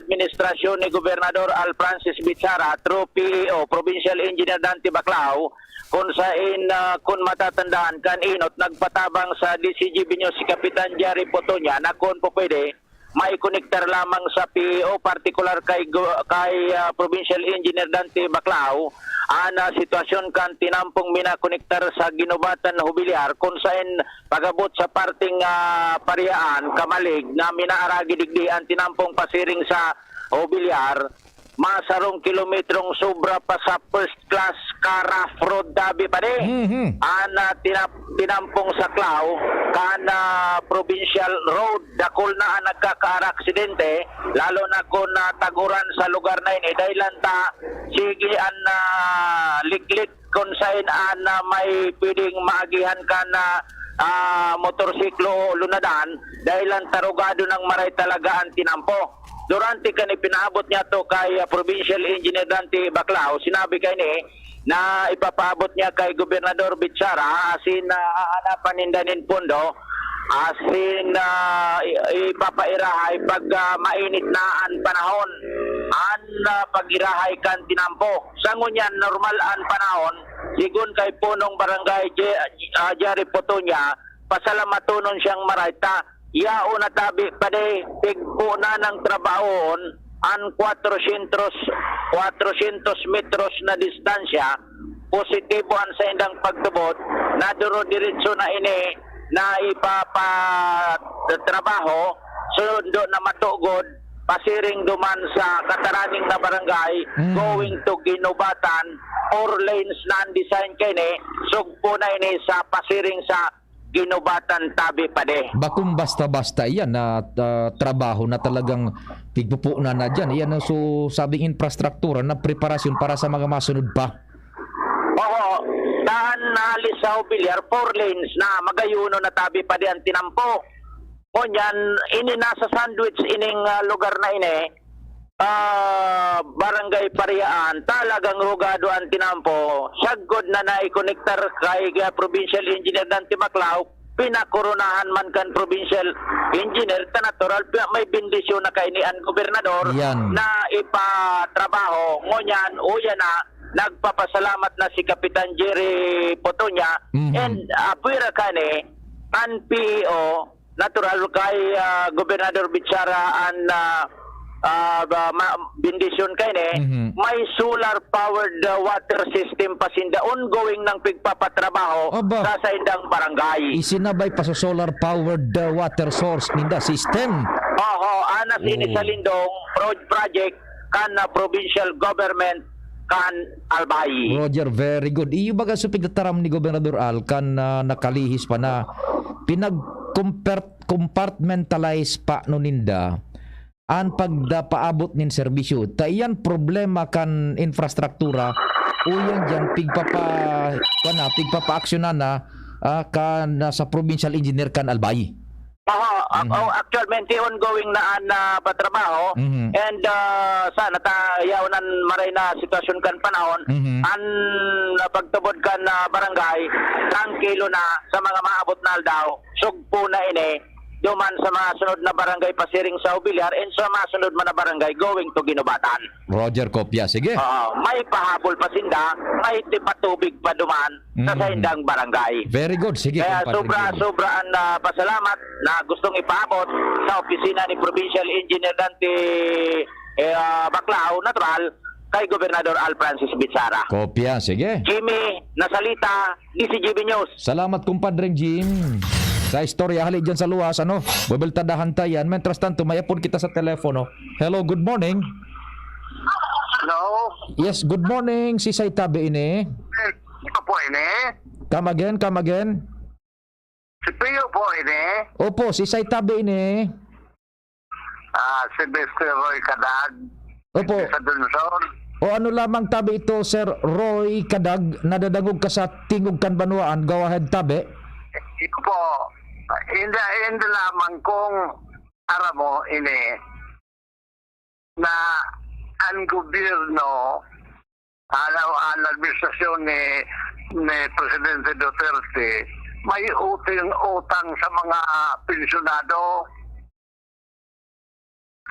administrasyon ni Gobernador Al Francis Bichara through P E O, Provincial Engineer Dante Baclao, kung sain, ah, kung matatandaan kan inot, nagpatabang sa D C G B News si Kapitan Jerry Potonia na kung po pwede, maikonektar lamang sa P E O, partikular kay, go- kay ah, Provincial Engineer Dante Baclao, ang ah, sitwasyon kan tinampong minakonektar sa Ginubatan Hobilyar, kung sain pagabot sa parteng ah, Pariaan, Kamalig, na minaaragi digdi ang tinampong pasiring sa Hobilyar, masarong kilometrong sobra pa sa first class ka rough road, tabi pa di. Mhm. Ang ah, tinap- tinampong sa Klao, kan ah, provincial road, dakul na ang nagkakaara aksidente, lalo na kung ah, tag-uran sa lugar na ini. Dahil lang ta, sige ang ah, liklik kung sain an ah, may pwedeng maagihan kan ah, ah, motorsiklo o lunadan, dahil lang tarugado ng maray talaga ang tinampo. Durante kan ipinaabot niya to kay ah, Provincial Engineer Dante Baclao, sinabi kaini na ipapaabot niya kay Gobernador Bichara asin ah, hahanapan ninda nin pondo asin ah, i- ipapairahay pag ah, mainit na an panahon. An ah, pag-irahay kan tinampo. Sa ngunyan, normal an panahon, sigon kay Punong Barangay Je- ah, Jerry Potonia, pasalamatonon siyang maray ta, yaon na tabi pa di, pigpo na ng trabahoon an kwatrosyentos, kwatrosyentos metros na distansya, positibo an saindang pagtubod, naduro diretso na ini na ipapatrabaho, sundo na matugod, pasiring duman sa Kataraning na barangay, Mm. going to Ginubatan, four lanes na ang design kaini, sugpo na ini sa pasiring sa Ginubatan, tabi pa di. Bakong basta-basta iyan na ah, trabaho na talagang pigpupunan na dyan. Iyan ang so, sabing infrastruktura na preparasyon para sa mga masunod pa. Oo, daan na halis sa Hobilyar, four lanes na, magayuno na tabi pa di ang tinampo. Ngunyan, ini nasa sandwich ining ah, lugar na ini, ah, Barangay Pariaan, talagang rugado ang tinampo. Sagkod na naikonektar kay ah, Provincial Engineer Dante Baclao, pinakoronahan man kan Provincial Engineer, ta natural, pi- may bendisyon na kaini ang gobernador Yan. na ipatrabaho. Ngunyan, uya na, nagpapasalamat na si Kapitan Jerry Potonia Mhm. and apwera kani, ang P E O, natural kay ah, Gobernador Bichara ang ah, ah, ba- ma- bendisyon kaini, Mhm. may solar powered ah, water system pa sinda, ongoing nang pigpapatrabaho Aba. sa saindang barangay. Isinabay pa sa solar powered uh, water source ninda system. Oho, anas ini Oo. sa Lindong road project kan ah, provincial government kan Albay. Roger, very good. Iyo baga sa pigtataram ni Gobernador Al kan ah, nakalihis pa na pinag-compartmentalize pa no ninda an pagdapaabot nin serbisyo. Ta iyan problema kan infrastruktura, o iyan diyan pigpapa-, kuwan na, pigpapaaksyonan na, ah, kan, ah, sa provincial engineer kan Albay. Aha, ak-, Mhm. oh, actualmente ongoing na an, ah, patrabaho. Mhm. And, ah, sana ta yaon an maray na sitwasyon kan panahon. Mhm. An, ah, pagtubod kan, ah, barangay, trangkilo na sa mga maabot na aldaw. Sugpo na ini duman sa mga sunod na barangay pasiring sa Obiliar and sa mga sunod man na barangay going to Guinobatan. Roger Copia, sige. Oo, may pahabol pa sinda, may tipatubig pa duman sa Mm. saindang barangay. Very good. Sige, Kaya Compadre sobra, Jimmy. sobra ang, ah, pasalamat na gustong ipaabot sa opisina ni Provincial Engineer Dante, eh, ah, Baclao, natural, kay Gobernador Al Francis Bichara. Kopya, sige. Jimmy Nasalita, D C G B News. Salamat, Compadre Jim. Sa istorya, hali dyan sa luwas, ano, bubultadahan ta yan. Mientras tanto, may apod kita sa telepono. Hello, good morning. Hello? Yes, good morning. Sisay tabi ini? Ito po ini. Come again, come again. Si Pio po ini. Opo, sisay tabi ini? Ah, si Mister Roy Kadag. Opo. Sa Dunson. O ano lamang tabi ito, Sir Roy Kadag, nadadangog ka sa tingog kan banwaan, go ahead tabi. Ito po, hindi, hindi lamang kung aram mo ini na ang gobyerno, ano, ang administrasyon ni, ni Presidente Duterte, may uting utang sa mga pensyonado.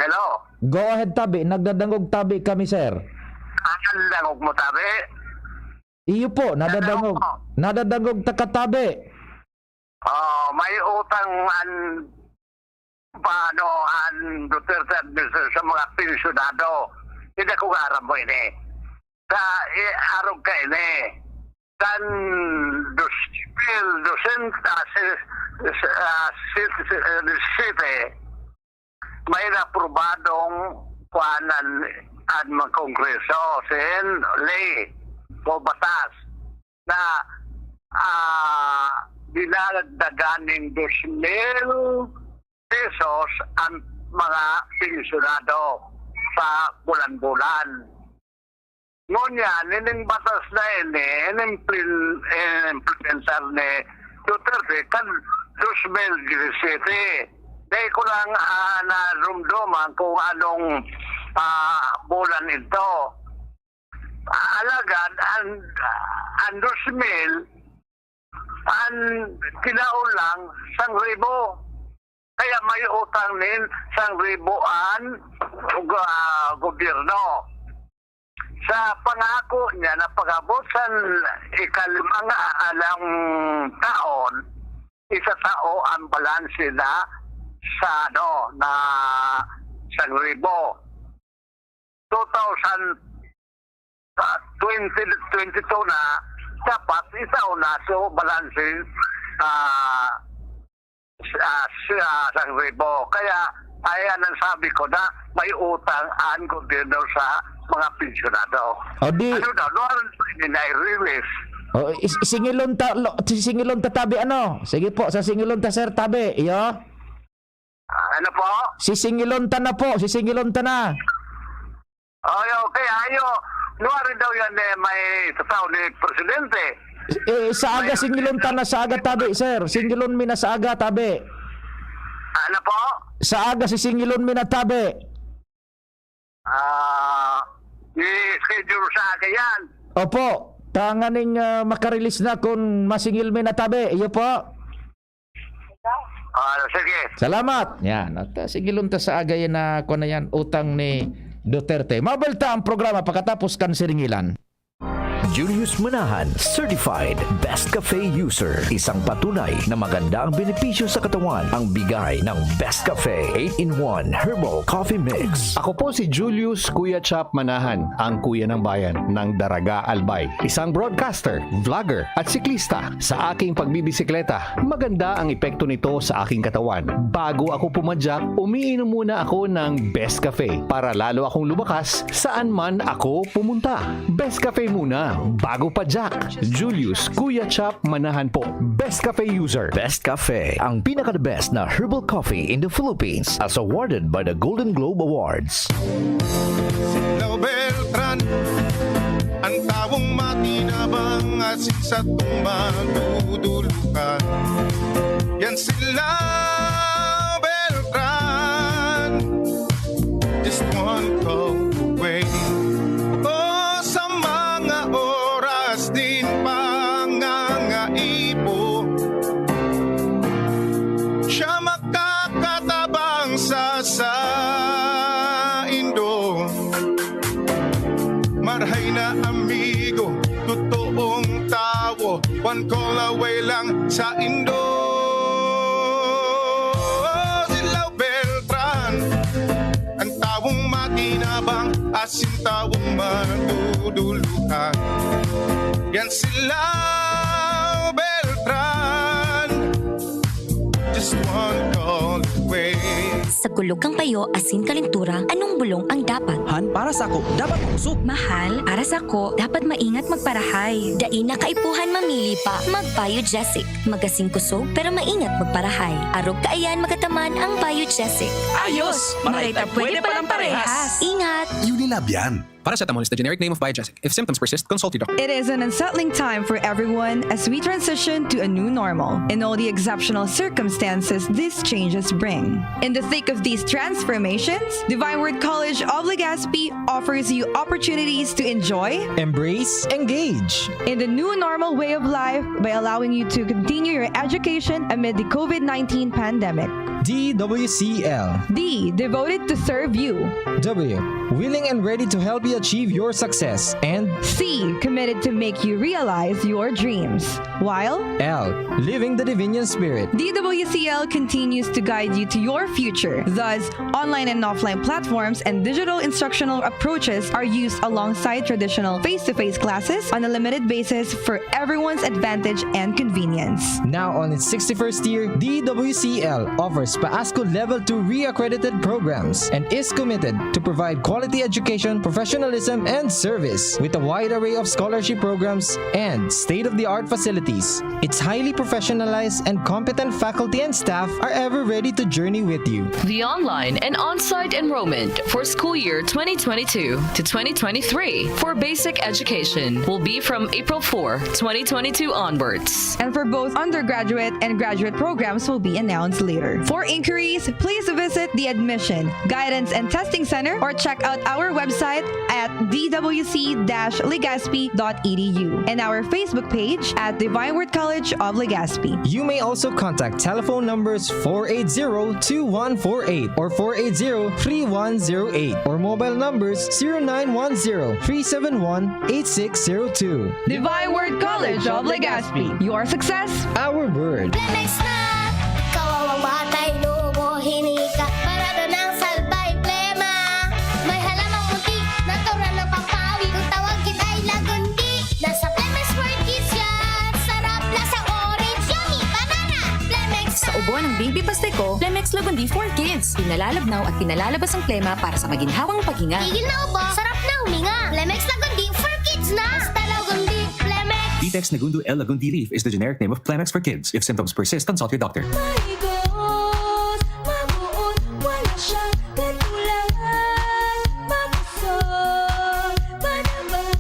Hello? Go ahead, tabi. Nagdadangog tabi kami, sir. Ah, nadadangog mo, tabi? Iyo po, nadadangog. Nadadangog po. Nadadangog ta ka, tabi. Oh, may utang an, paano, an Duterte administration sa mga pensyonado. Hindi ko aram mo ini. Sa, eh, arog ka ini. Kan dos mil dosyentos, ah, si, si, ah, si, si, eh, siyete, may naprobadong kuanan an mga kongreso, sin ley o batas na, ah, dinagdagan nin dos mil pesos ang mga pensyonado sa bulan-bulan. Ngunyan, ining batas na ini, inimplin-, inimplementar ni Duterte kan dos mil disisete. Dai ko lang, ah, narumduman kung anong, ah, bulan ito. Alagad, ang, ang dos mil, ang tinaon lang, sangribo. Kaya may utang nin sangribo an, ah, gobyerno. Sa pangako niya na pag-abot sa ikalimang alang taon, itatao ang balanse na sa, ano, na sangribo. Two thousand, ah, twenty twenty-two na, dapat itao na. So, balanse, ah, s-, ah, s-, ah, sangribo. Kaya, ayan ang sabi ko na may utang ang gobyerno sa mga pensyonado. O di Ano daw, no, ano daw ini na i-release? O, is-, singilon ta, lo-, singilon ta tabi, ano? Sige po, sa singilon ta, sir, tabi, iyo? Ano po? Sisingilon ta na po, sisingilon ta na. Ay, okay, ayo. Nuwari daw yan, eh, may tataw ni Presidente. Eh, sa aga May singilon ta na sa aga tabi, sir. Singilon mi na sa aga tabi. Ano po? Sa aga sisingilon mi na tabi. Ah, i-schedule sa aga yan. Opo. Tanganing, ah, makarelease na kung masingil mi na tabi. Iyo po. Ah, sige. Salamat. Yan. At, ah, singilon ta sa aga yan na, kwan na yan, utang ni Duterte. Mabalta ang programa pagkatapos kan siringilan. Julius Manahan, certified Best Cafe user. Isang patunay na maganda ang benepisyo sa katawan ang bigay ng Best Cafe eight-in-one Herbal Coffee Mix. Ako po si Julius Kuya Chap Manahan, ang kuya ng bayan ng Daraga, Albay. Isang broadcaster, vlogger, at siklista. Sa aking pagbibisikleta, maganda ang epekto nito sa aking katawan. Bago ako pumadyak, umiinom muna ako ng Best Cafe para lalo akong lumakas saan man ako pumunta. Best Cafe muna, Bago pa Jack, Julius, Kuya Chap, Manahan po. Best Cafe user. Best Cafe, ang pinaka-the best na herbal coffee in the Philippines, as awarded by the Golden Globe Awards. Silaw Beltran, ang tawong matinabang at sa tumbang dudulukan. Yan sila Beltran, just one call away. O sa mga oras din pangangaipo, siya makakatabang sa saindo. Marhay na amigo, totoong tawo, one call away lang saindo. Silaw Beltran, ang tawong matinabang, asin tawong maduduluhan. Yan sila Beltran, just one call away. Sa kulog kan payo asin kalentura, anong bulong ang dapat? Han, para sako, dapat makusog. Mahal, para sako, dapat maingat magparahay. Dai na kaipuhan mamili pa, magpayo Jessic. Magasin kusog, pero maingat magparahay. Arog kaiyan magataman ang payo Jessic. Ayos! Maray ta pwede palang parehas! Ingat! Unilab yan. Paracetamol is the generic name of Biogesic. If symptoms persist, consult your doctor. It is an unsettling time for everyone as we transition to a new normal and all the exceptional circumstances these changes bring. In the thick of these transformations, Divine Word College of Legazpi offers you opportunities to enjoy, Embrace, engage. in the new normal way of life by allowing you to continue your education amid the COVID nineteen pandemic. D W C L. D, devoted to serve you. W, willing and ready to help you achieve your success. And C, committed to make you realize your dreams. While L, living the Divinian Spirit. D W C L continues to guide you to your future. Thus, online and offline platforms and digital instructional approaches are used alongside traditional face-to-face classes on a limited basis for everyone's advantage and convenience. Now on its sixty-first year, D W C L offers PAASCU Level two re-accredited programs and is committed to provide quality education, professionalism, and service. With a wide array of scholarship programs and state-of-the-art facilities, its highly professionalized and competent faculty and staff are ever ready to journey with you. The online and on-site enrollment for school year twenty twenty-two to twenty twenty-three for basic education will be from April four, twenty twenty-two onwards. And for both undergraduate and graduate programs will be announced later. For inquiries, please visit the Admission, Guidance and Testing Center or check out our website at d w c dash legazpi dot e d u and our Facebook page at Divine Word College of Legazpi. You may also contact telephone numbers four eight zero two one four eight or four eight zero three one zero eight or mobile numbers zero nine one zero three seven one eight six zero two. Divine Word College of Legazpi. Your success, Our word. Plemex na! Kawawang batay, lubo, hinika. Parado ng salbay, plema. May halamang munti, natural na pampawi. Kung tawag kita ay lagundi. Nasa Plemex World Kids yan. Sarap na sa orange, yummy, banana. Plemex Sa ubo ng baby pastiko, Plemex Lagundi for Kids. Pinalalabnaw at pinalalabas ang plema para sa maginhawang paghinga. Tigil na ubo, sarap na huminga. Plemex Lagundi for Kids na. Basta Lagundi, Plemex. Vitex Nagundo L Lagundi Leaf is the generic name of Plemex for Kids. If symptoms persist, consult your doctor. Maigos, mabuot, wala siyang katulahan. Mabusog, manaba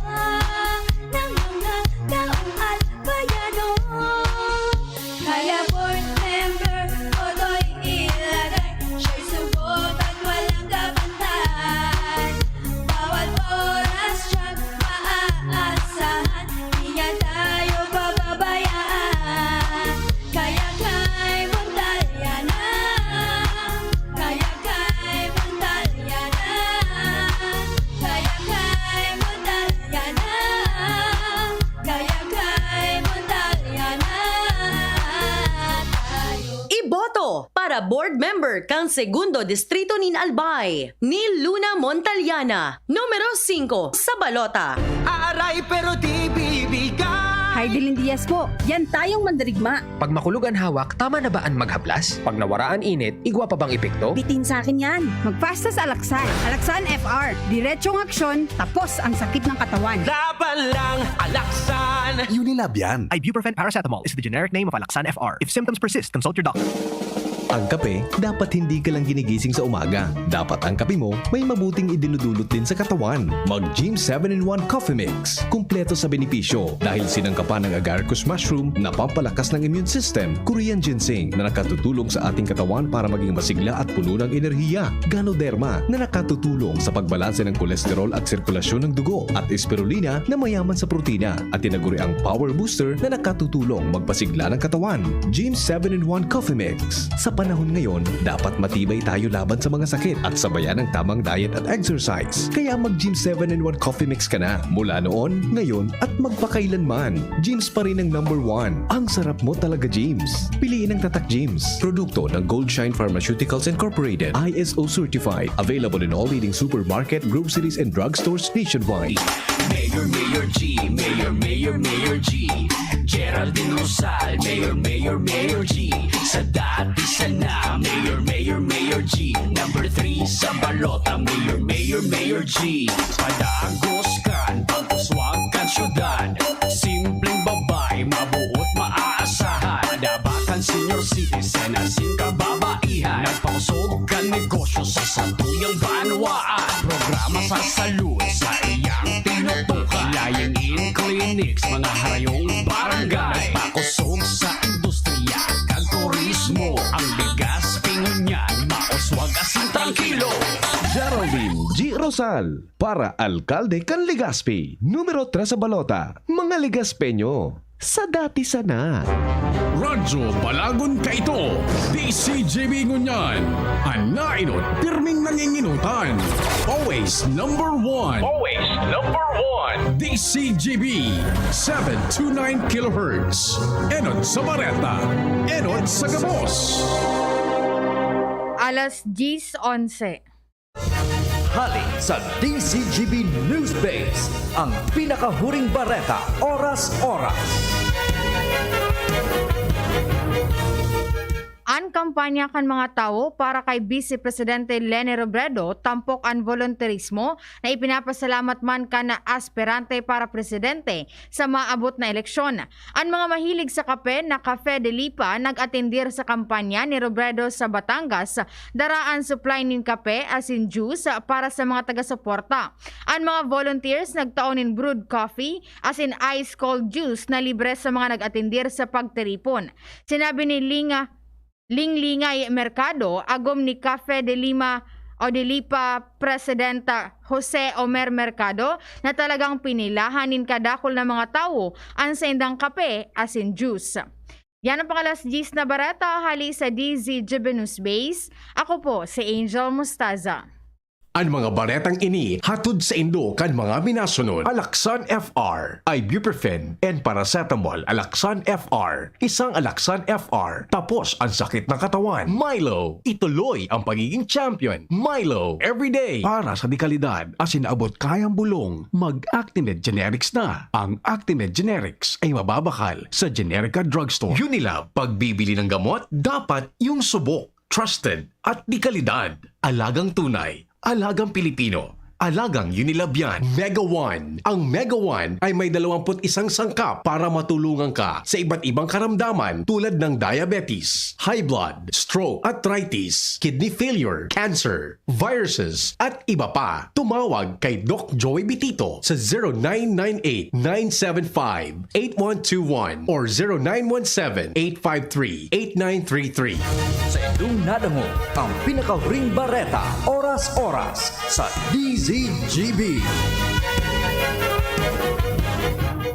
ng mga taong at bayanon. Kaya board member, Odoy ilagay. Siya'y subok at walang kabantay. Bawat oras siyang maaasahan. Di niya tayo pababayaan. Kaya kay Montalyana, kaya kay Montalyana, kaya kay Montalyana, kaya kay Montalyana tayo. Iboto para board member kan Segundo Distrito nin Albay, ni Luna Montalyana, numero singko sa balota. Aaray pero di bibigay. Hi, Dilin Diaz po. Yan tayong mandirigma. Pag makulog an hawak, tama na ba an maghaplas? Pag nawara an init, igwa pa bang epekto? Bitin sa akin yan. Magpasta sa Alaksan. Alaksan F R. Diretsong aksyon, tapos ang sakit ng katawan. Laban lang, Alaksan! Unilab yan. Ibuprofen paracetamol is the generic name of Alaxan F R. If symptoms persist, consult your doctor. Ang kape, dapat hindi ka lang ginigising sa umaga. Dapat ang kape mo may mabuting idinudulot din sa katawan. Mag Gym seven in one Coffee Mix. Kumpleto sa benepisyo dahil sinangkapan ng agaricus mushroom na pampalakas ng immune system, Korean ginseng na nakatutulong sa ating katawan para maging masigla at puno ng enerhiya, Ganoderma na nakatutulong sa pagbalanse ng kolesterol at sirkulasyon ng dugo, at spirulina na mayaman sa protina, at tinaguriang power booster na nakatutulong magpasigla ng katawan. Gym seven in one Coffee Mix. Sa panahon ngayon, dapat matibay tayo laban sa mga sakit at sabayan ng tamang diet at exercise. Kaya mag Gym seven in one Coffee Mix ka na mula noon, ngayon, at magpakailanman. Gym's pa rin ang number one. Ang sarap mo talaga, Gym's. Piliin ang Tatak Gym's. Produkto ng Goldshine Pharmaceuticals Incorporated, I S O certified. Available in all leading supermarket, groceries, and drugstores nationwide. Mayor, Mayor G, Mayor, Mayor, Mayor G. Geraldine Rosal, Mayor, Mayor, Mayor G. Sa dati, sa na, Mayor, Mayor, Mayor G. Number three sa balota, Mayor, Mayor, Mayor G. Padagos kan pagpuswag kan syudad. Simpleng babae, mabuot, maaasahan. Madaba kan senior citizen, asin kababaihan. Nagpakusog kan negosyo sa satuyang banwaan. Programa sa salud sa iyang tinutukan. Lying in clinics, mga harayong barangay. Nagpakusog sa industriya kan turismo. Ang Legazpi ngunyan, mauswag asin trangkilo. Geraldine G. Rosal, para Alkalde kan Legazpi, numero tres sa balota, mga Legazpeño, sa dati sana. Radyo Balagon kaito, D C G B ngunyan, an nainot pirming nanginginutan. Always number one. Always number one. D C G B, seven two nine kilohertz. Enot sa bareta, enot sa gabos. Alas diyes onse. Hali sa D C G B News Base, ang pinakahuring bareta, oras-oras. An kampanya kan mga tawo para kay Vice Presidente Leni Robredo tampok an volunterismo na ipinapasalamat man kan aspirante para presidente sa maabot na eleksyon. An mga mahilig sa kape na Cafe de Lipa nag-atendir sa kampanya ni Robredo sa Batangas, dara an supply nin kape asin juice para sa mga taga-suporta. An mga volunteers nagtao nin brewed coffee asin ice cold juice na libre sa mga nag-atendir sa pagtiripon. Sinabi ni Linga Linglingay Mercado, agom ni Cafe de Lima o de Lipa Presidenta Jose Omer Mercado, na talagang pinilahan nin kadakul na mga tawo an saindang kape asin juice. Yan ang pangalas diyes na bareta hali sa D Z G B News Base. Ako po si Angel Mostaza. An mga baretang ini hatod saindo kan mga minasunod: Alaxan F R, ibuprofen, and paracetamol. Alaxan F R, isang Alaxan F R, tapos ang sakit ng katawan. Milo, ituloy ang pagiging champion. Milo, everyday, para sa dekalidad. Asin abot kayang bulong, mag-Actimed Generics na. Ang Actimed Generics ay mababakal sa Generica Drugstore. Unilab, pagbibili ng gamot, dapat yung subok, trusted, at dekalidad. Alagang tunay, alagang Pilipino, alagang Unilab yan. Mega One. Ang Mega One ay may dalawampu't isang sangkap para matulungan ka sa iba't ibang karamdaman tulad ng diabetes, high blood, stroke, arthritis, kidney failure, cancer, viruses, at iba pa. Tumawag kay Doc Joey Bitito sa zero nine nine eight, nine seven five, eight one two one or zero nine one seven, eight five three, eight nine three three. Sa indong nadangog ang pinakahuring bareta, oras-oras, sa D Z G B.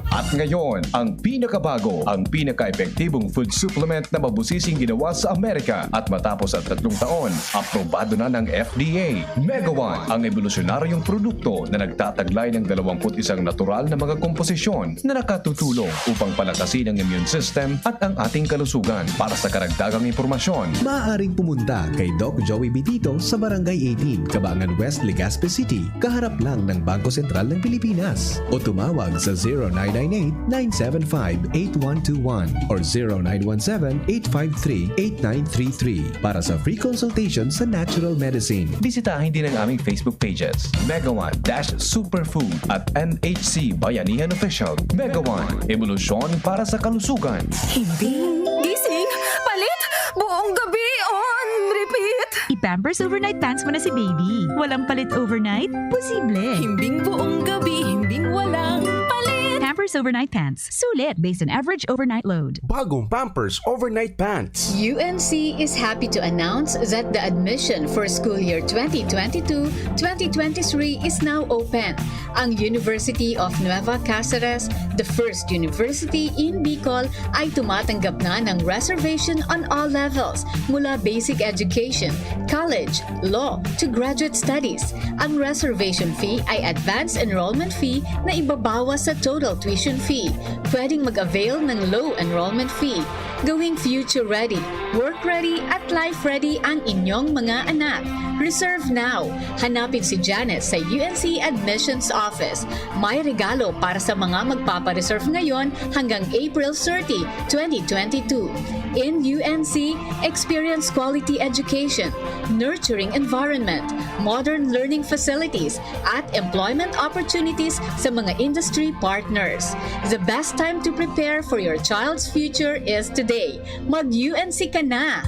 At ngayon, ang pinakabago, ang pinaka-epektibong food supplement na mabusising ginawa sa Amerika at matapos ang tatlong taon, aprobado na ng F D A. Mega One, ang ebolusyonaryong produkto na nagtataglay ng dalawampu't isang natural na mga komposisyon na nakatutulong upang palakasin ang immune system at ang ating kalusugan. Para sa karagdagang impormasyon, maaaring pumunta kay Doc Joey Bitito sa Barangay eighteen, Cabangan West, Legazpi City, kaharap lang ng Bangko Sentral ng Pilipinas, o tumawag sa zero nine nine eight, nine seven five, eight one two one or zero nine one seven, eight five three, eight nine three three para sa free consultation sa natural medicine. Bisitahin din ang aming Facebook pages, Mega One dash Superfood at M H C Bayanihan Official. Mega One, ebolusyon para sa kalusugan. Himbing, gising, palit, buong gabi on repeat. I-Pampers Overnight Pants mo na si baby. Walang palit overnight? Posible. Himbing buong gabi, himbing walang palit. Pampers Overnight Pants. Sulit based on average overnight load. Bagong Pampers Overnight Pants. U N C is happy to announce that the admission for school year twenty twenty-two, twenty twenty-three is now open. Ang University of Nueva Caceres, the first university in Bicol, ay tumatanggap na ng reservation on all levels, mula basic education, college, law, to graduate studies. Ang reservation fee ay advance enrollment fee na ibabawas sa total tuition fee. Pwedeng mag-avail ng low enrollment fee. Gawing future ready, work ready, at life ready ang inyong mga anak. Reserve now. Hanapin si Janet sa U N C Admissions Office. May regalo para sa mga magpapareserve ngayon hanggang April thirty, twenty twenty-two. In U N C, experience quality education, nurturing environment, modern learning facilities, at employment opportunities sa mga industry partners. The best time to prepare for your child's future is today. Mag-U N C ka na!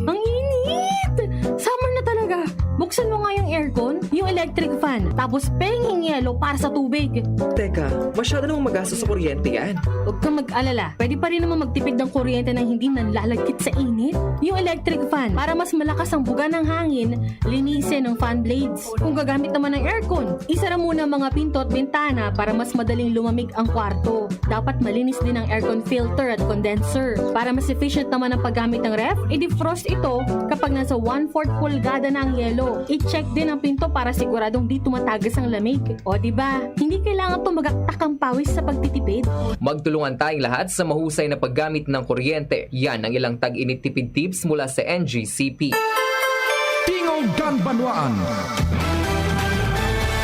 Ang init! Summer na talaga! Buksan mo nga yung aircon, yung electric fan, tapos penging yelo para sa tubig. Teka, masyado namang magastos sa kuryente yan. Huwag kang mag-alala. Pwede pa rin naman magtipid ng kuryente nang hindi nanlalagkit sa init. Yung electric fan, para mas malakas ang buga ng hangin, linisin ang fan blades. Kung gagamit naman ng aircon, isara muna ang mga pinto at bintana para mas madaling lumamig ang kwarto. Dapat malinis din ang aircon filter at condenser. Para mas efficient naman ang paggamit ng ref, i-defrost ito kapag nasa one-fourth pulgada na ang yelo. I-check din ang pinto para siguradong di tumatagas ang lamig. O, di ba? Hindi kailangan tumagaktak ang pawis sa pagtitipid. Magtulungan tayong lahat sa mahusay na paggamit ng kuryente. Yan ang ilang tag-init tipid tips mula sa N G C P. Tingog kan Banwaan.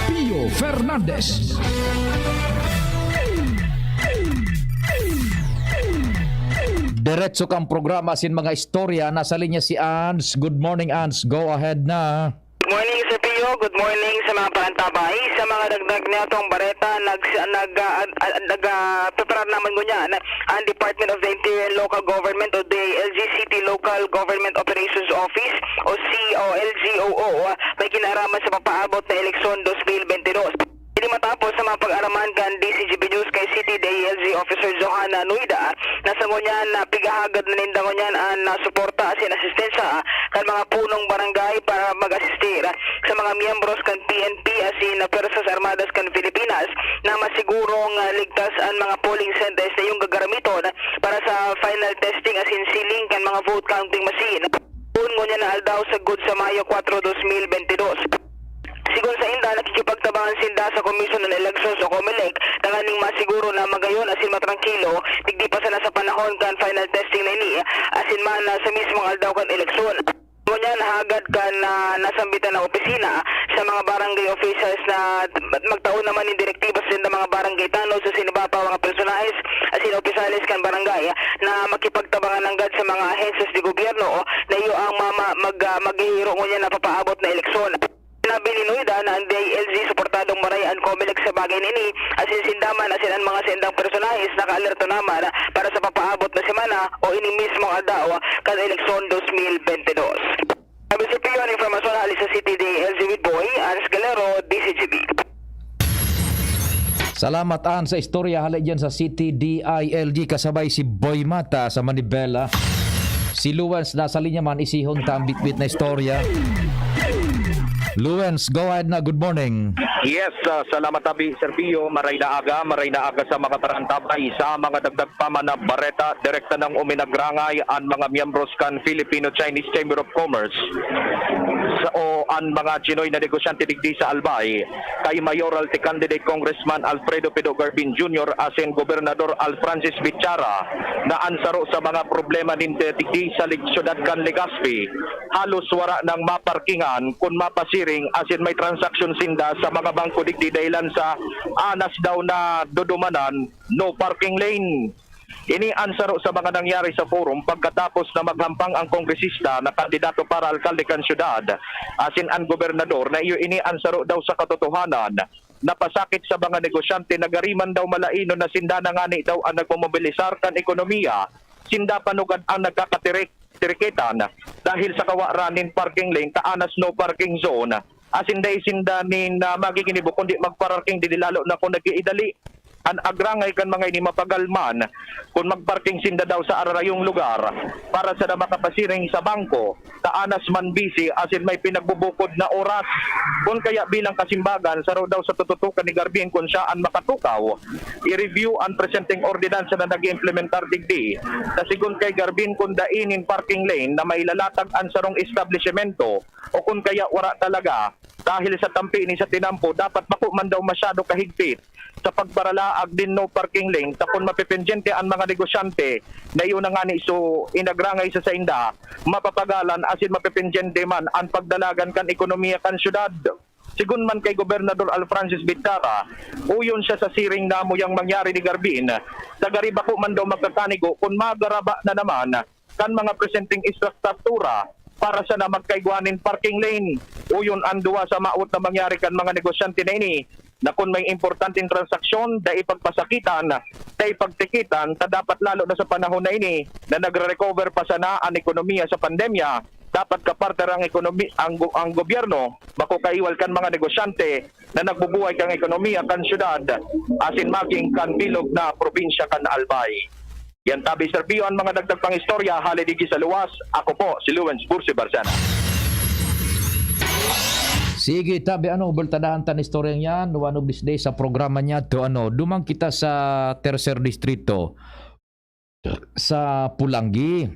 Pio Fernandez. Diretso kang programa asin mga istorya. Nasa linya si Ans. Good morning, Ans. Go ahead na. Good morning, Sir Pio. Good morning sa mga parantabay. Sa mga dagdag nitong bareta, nag-, nag-, ah, ah, nag-, ah, preparar naman ngunyan ang Department of the Interior and Local Government o D I L G City Local Government Operations Office o C O L G O O, may kinaaraman sa papaabot na eleksyon twenty twenty-two. Ini matapos sa mga pag-araman kan D C G P News kay City D I L G Officer Johanna Nuida, na sa ngunyan na pigahagad na ninda ngunyan an, ah, suporta asin asistensya kan mga punong barangay para mag-asistir sa mga miyembros kan P N P asin na Pwersas Armadas kan Pilipinas na masigurong, ah, ligtas an mga polling centers na iyong gagaramiton para sa final testing asin sealing kan mga vote counting machine. Poon ngunyan na aldaw sagkod sa Mayo kuwatro, dos mil bentidós. Sigon sa inda, nakikipagtabangan sinda sa Commission on Elections o COMELEC tanganing masiguro na magayon asin matrangkilo, digdi pa sana sa panahon kan final testing na ini, asin man na sa mismong aldaw kan eleksyon. Ngunyan, hagad kan, ah, nasambitan na opisina sa mga barangay officials na magtao naman nin direktiba sa mga barangay tanod sa sinibapaw mga personahes asin opisyales kan barangay na makipagtabangan nanggad sa mga ahensyas de gobyerno na iyo ang mama-, mag-, ah, maghihiro ngunyan na papaabot na eleksyon. Sinabi ni Nuida na ang D I L G suportadong maray an COMELEC sa bagay na ini, asin sinda man asin an mga saindang personahes nakaalerto naman para sa papaabot na semana o ini mismong aldaw kan eleksyon dos mil bentidós. Sabi sa Piyon, informasyon hali sa City D I L G with Boy, Aris Galero, D C G B. Salamat, An, sa istorya hali dyan sa City D I L G, kasabay si Boy Mata sa Manibela. Si Luwens nasa linya man, isihon ta an bitbit na istorya. Luwens, go ahead na. Good morning. Yes, ah, salamat, Abi Sergio. Maray na aga, maray na aga sa mga tarantabay. Sa mga dagdag pa man na bareta, direkta nang uminagrangay an mga miyembros kan Filipino-Chinese Chamber of Commerce sa, o an mga Chinoy na negosyante digdi sa Albay kay mayoralty candidate Congressman Alfredo Pido Garbin Junior asin Gobernador Alfrancis Bichara na an saro sa mga problema nin digdi sa lig-, syudad kan Legazpi halos wara nang maparkingan kun mapasiring asin may transaksyon sinda sa mga bangko digdi dahilan sa anas daw na dudumanan, no parking lane. Ini an saro sa mga nangyari sa forum pagkatapos na maghampang ang kongresista na kandidato para alkalde kan syudad asin an gobernador na iyo ini an saro daw sa katotohanan napasakit sa mga negosyante na gari man daw malainon na sinda na ngani daw an nagmomobilisar kan ekonomiya, sinda pa nugad ang nagkakatirik-tirikitan dahil sa kawaran nin parking lane ta anas no parking zone. Asin dai sinda nin, ah, magiginibo kundi magpararking digdi lalo na kun nag-iidali. An agrangay kan mga ini mapagal man kun magparking sinda daw sa ararayong lugar para sa na makapasiring sa bangko ta anas man busy asin may pinagbubukod na oras. Kun kaya bilang kasimbagan, saro daw sa tututukan ni Garbin kun siya an makatukaw, i-review an presenteng ordinansa na nag-iimplementar digdi. Ta sigon kay Garbin, kun dai nin parking lane na mailalatag an sarong establisyemento o kun kaya wara talaga, dahil sa tampi ni sa tinampo, dapat bako man daw masyado kahigpit sa pagparalaag nin no parking lane ta kun mapependyente an mga negosyante na iyo na ngani so inagrangay sa sainda, mapapagalan asin mapependyente man an pagdalagan kan ekonomiya kan syudad. Sigon man kay Gobernador Alfrancis Bitcara, uyon siya sa siring na muyang mangyari ni Garbin, sa gari bako man daw magkakanigo kun magaraba na naman kan mga presenteng istruktura para sana magkaigwa nin parking lane. Uyon an duwa sa maot na mangyari kan mga negosyante na ini, na kun may importanteng transaksyon, dai pagpasakitan, dai pagtikitan, ta dapat lalo na sa panahon na ini na nagre-recover pa sana an ekonomiya sa pandemya, dapat kapartner ang ekonomi-, ang go-, ang gobyerno, bako kaiwal kan mga negosyante na nagbubuhay kan ekonomiya kan syudad, asin maging kan bilog na probinsya kan Albay. Yan tabi, Sir Pio, ang mga dagdag pang istorya hali digdi sa luwas. Ako po si Lawrence Bursi Barcena. Sige, tabi, ano, bultadahan tan istorya niyan, one of these days sa programa niya to, ano, duman kita sa tercer distrito, sa Pulanggi.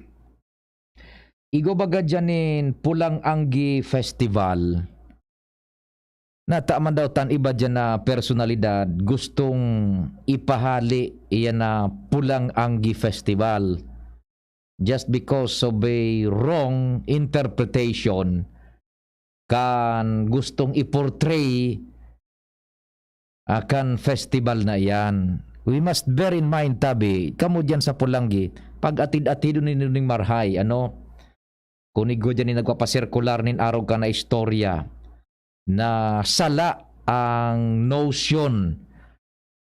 Igwa baga dyan nin Pulang Anggi Festival. Nataman daw tan iba dyan na personalidad gustong ipahali iyan na Pulang Anggi Festival just because of a wrong interpretation kan gustong i-portray, ah, kan festival na iyan. We must bear in mind, tabi, kamo diyan sa Pulanggi, pag-atid-atidon nindo ning marhay, ano? Kun igwa diyan nin nagpapasirkular nin arog kan na istorya na sala ang notion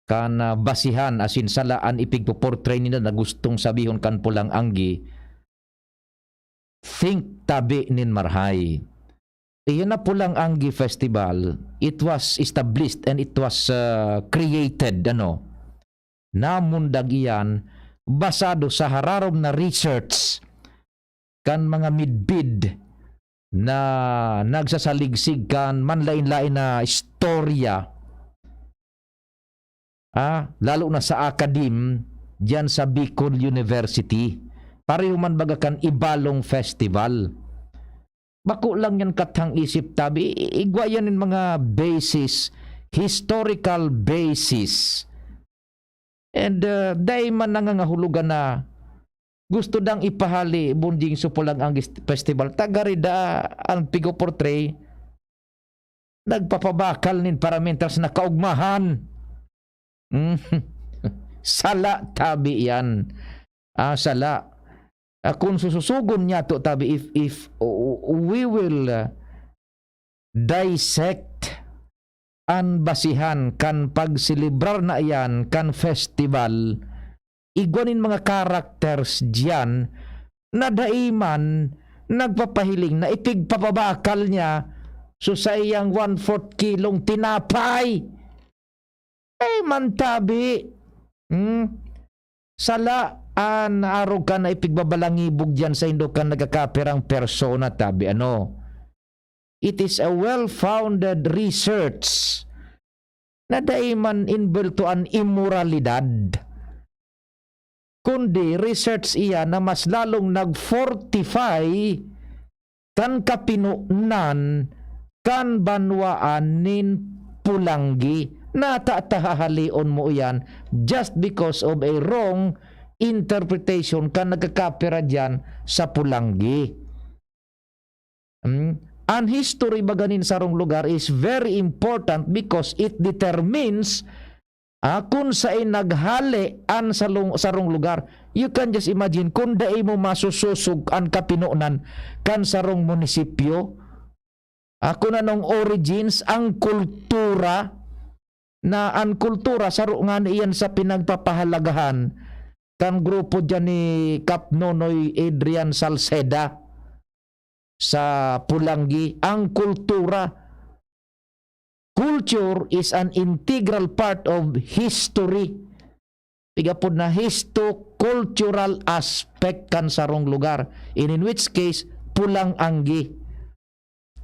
kan, ah, basihan, asin sala an ipigpo-portray ninda na gustong sabihon kan Pulang Anggi, think tabi nin marhay. Iyan na Pulang Anggi Festival, it was established and it was, ah, created, ano, namundag iyan basado sa hararom na research kan mga midbid na nagsasaligsig kan manlain-lain na istorya, ah, lalo na sa academe, diyan sa Bicol University. Pareho man baga kan Ibalong Festival. Bako lang yan kathang isip tabi. I-, igwa yan yung mga basis, historical basis. And, uh, dai man nangangahulugan na gusto dang ipahali, Bonjing, sa Pulang Anggi Festival. Taga rida ang pigo-portray, nagpapabakal nin parameters na kaugmahan. Mm. Sala tabi yan. Ah, sala. Ah, kung sususugon niya to, tabi, if, if uh, we will, uh, dissect an basihan kan pagselebrar na iyan kan festival, igwa nin mga characters diyan na dai man nagpapahiling na ipigpapabakal niya so saiyang one-fourth kilong tinapay. Ay, mantabi. Hmm? Sala an arog ka na ipigbabalangibog diyan sa indo kan nagkakapirang persona, tabi, ano? It is a well-founded research na dai man inbelto an imoralidad, kundi research iya na mas lalong nag-fortify kan kapinonan kan banwaan nin Pulanggi. Natatahahalion mo iyan just because of a wrong interpretation kan nagkakapira diyan sa Pulanggi. Hmm? An history baga nin sarong lugar is very important because it determines, ah, kun saen naghale an salong-, sarong lugar. You can just imagine kun dai mo masusosog an kapinonan kan sarong munisipyo, ah, kun anong origins, ang kultura, na an kultura saro ngani iyan sa pinagpapahalagahan kan grupo diyan ni Kap Nonoy Adrian Salceda sa Pulanggi. Ang kultura, culture is an integral part of history. Tigapod na histo-cultural aspect kan sarong lugar. In, in which case, Pulang-anggi.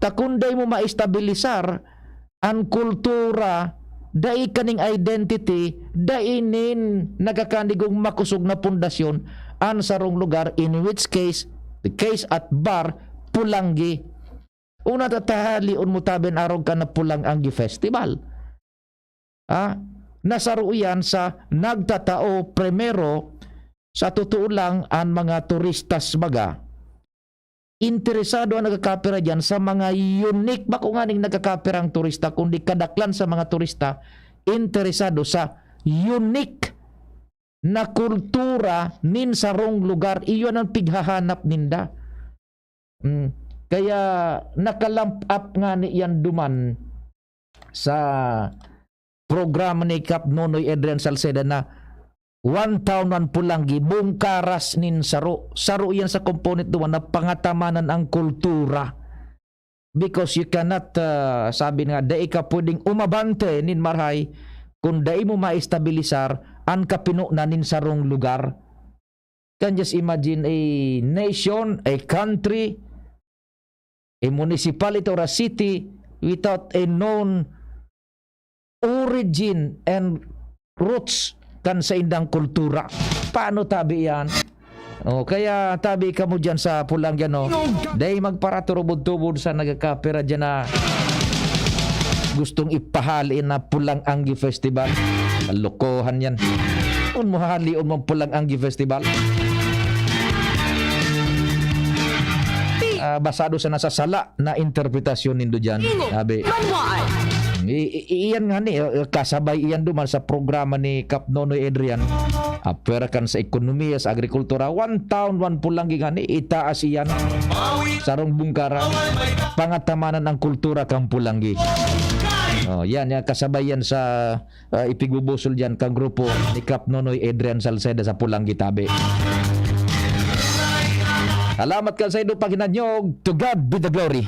Ta kun dai mo maestabilisar an kultura, dai kaning identity, dai nin nagkakanigong makosog na pundasyon an sarong lugar, in which case, the case at bar, Pulanggi. Una ta, tahalion mo tabi an arog kan na Pulang-anggi Festival. Ah, na saro iyan sa nagtatao primero, sa totoo lang, an mga turistas baga, interesado an nagkakapira diyan sa mga unique, bako nganing nagkakapira ang turista, kundi kadaklan sa mga turista interesado sa unique na kultura nin sarong lugar. Iyon ang pighahanap ninda. Mm. Kaya naka-lamp up ngani iyan duman sa programa ni Kap Nonoy Adrian Salceda na One Town, One Pulanggi, bungkaras nin saro. Saro iyan sa component duman na pangatamanan ang kultura. Because you cannot, ah, sabi nga, dai ka pwedeng umabante nin marahay kun dai mo maestabilisar an kapinonan nin sarong lugar. Can just imagine a nation, a country, a municipality or a city without a known origin and roots kan saindang kultura. Paano tabi iyan? O, kaya tabi kamo diyan sa Pulanggi, ano, dai magparaturubod-tubod sa nagkakapira diyan na gustong ipahali na Pulang-anggi Festival. Kalokohan yan. Un mo halion mong Pulang-anggi Festival. Ah, basado sa nasasala na interpretasyon nindo diyan. Tingog. Sabi, Banwaan. I-, i-, iyan nga ni, uh, kasabay iyan duman sa programa ni Kap Nonoy Adrian. Apwera kan sa ekonomiya, sa agrikultura, one town, one Pulanggi nga ni, itaas iyan. Sarong bungkara, pangatamanan ang kultura kan Pulanggi. Oh, yan, yan, kasabay yan sa ah, ipigbubusol diyan kan grupo ni Kap Nonoy Adrian Salceda sa Pulanggi tabi. Salamat kan sa indo paghinanyog. To God be the glory.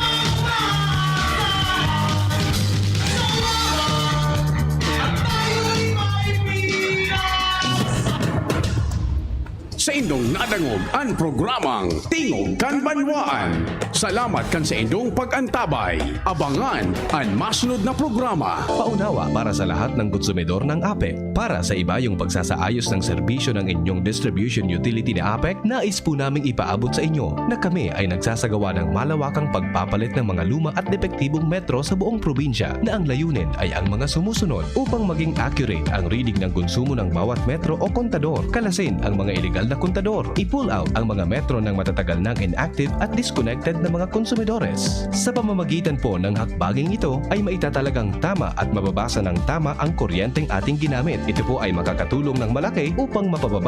Saindong nadangog an programang Tingog kan Banwaan. Salamat kan saindong pag-antabay. Abangan an masunod na programa. Paunawa para sa lahat ng konsumidor ng APEC. Para sa ibayong pagsasaayos ng serbisyo ng inyong distribution utility na APEC, nais po naming ipaabot sa inyo na kami ay nagsasagawa ng malawakang pagpapalit ng mga luma at depektibong metro sa buong probinsya, na ang layunin ay ang mga sumusunod. Upang maging accurate ang reading ng konsumo ng bawat metro o kontador, kalasin ang mga iligal na kontador, i-pull out ang mga metro ng matatagal nang inactive at disconnected na mga konsumidores. Sa pamamagitan po ng hakbanging ito ay maitatalagang tama at mababasa ng tama ang kuryenteng ating ginamit. Ito po ay makakatulong ng malaki upang mapababa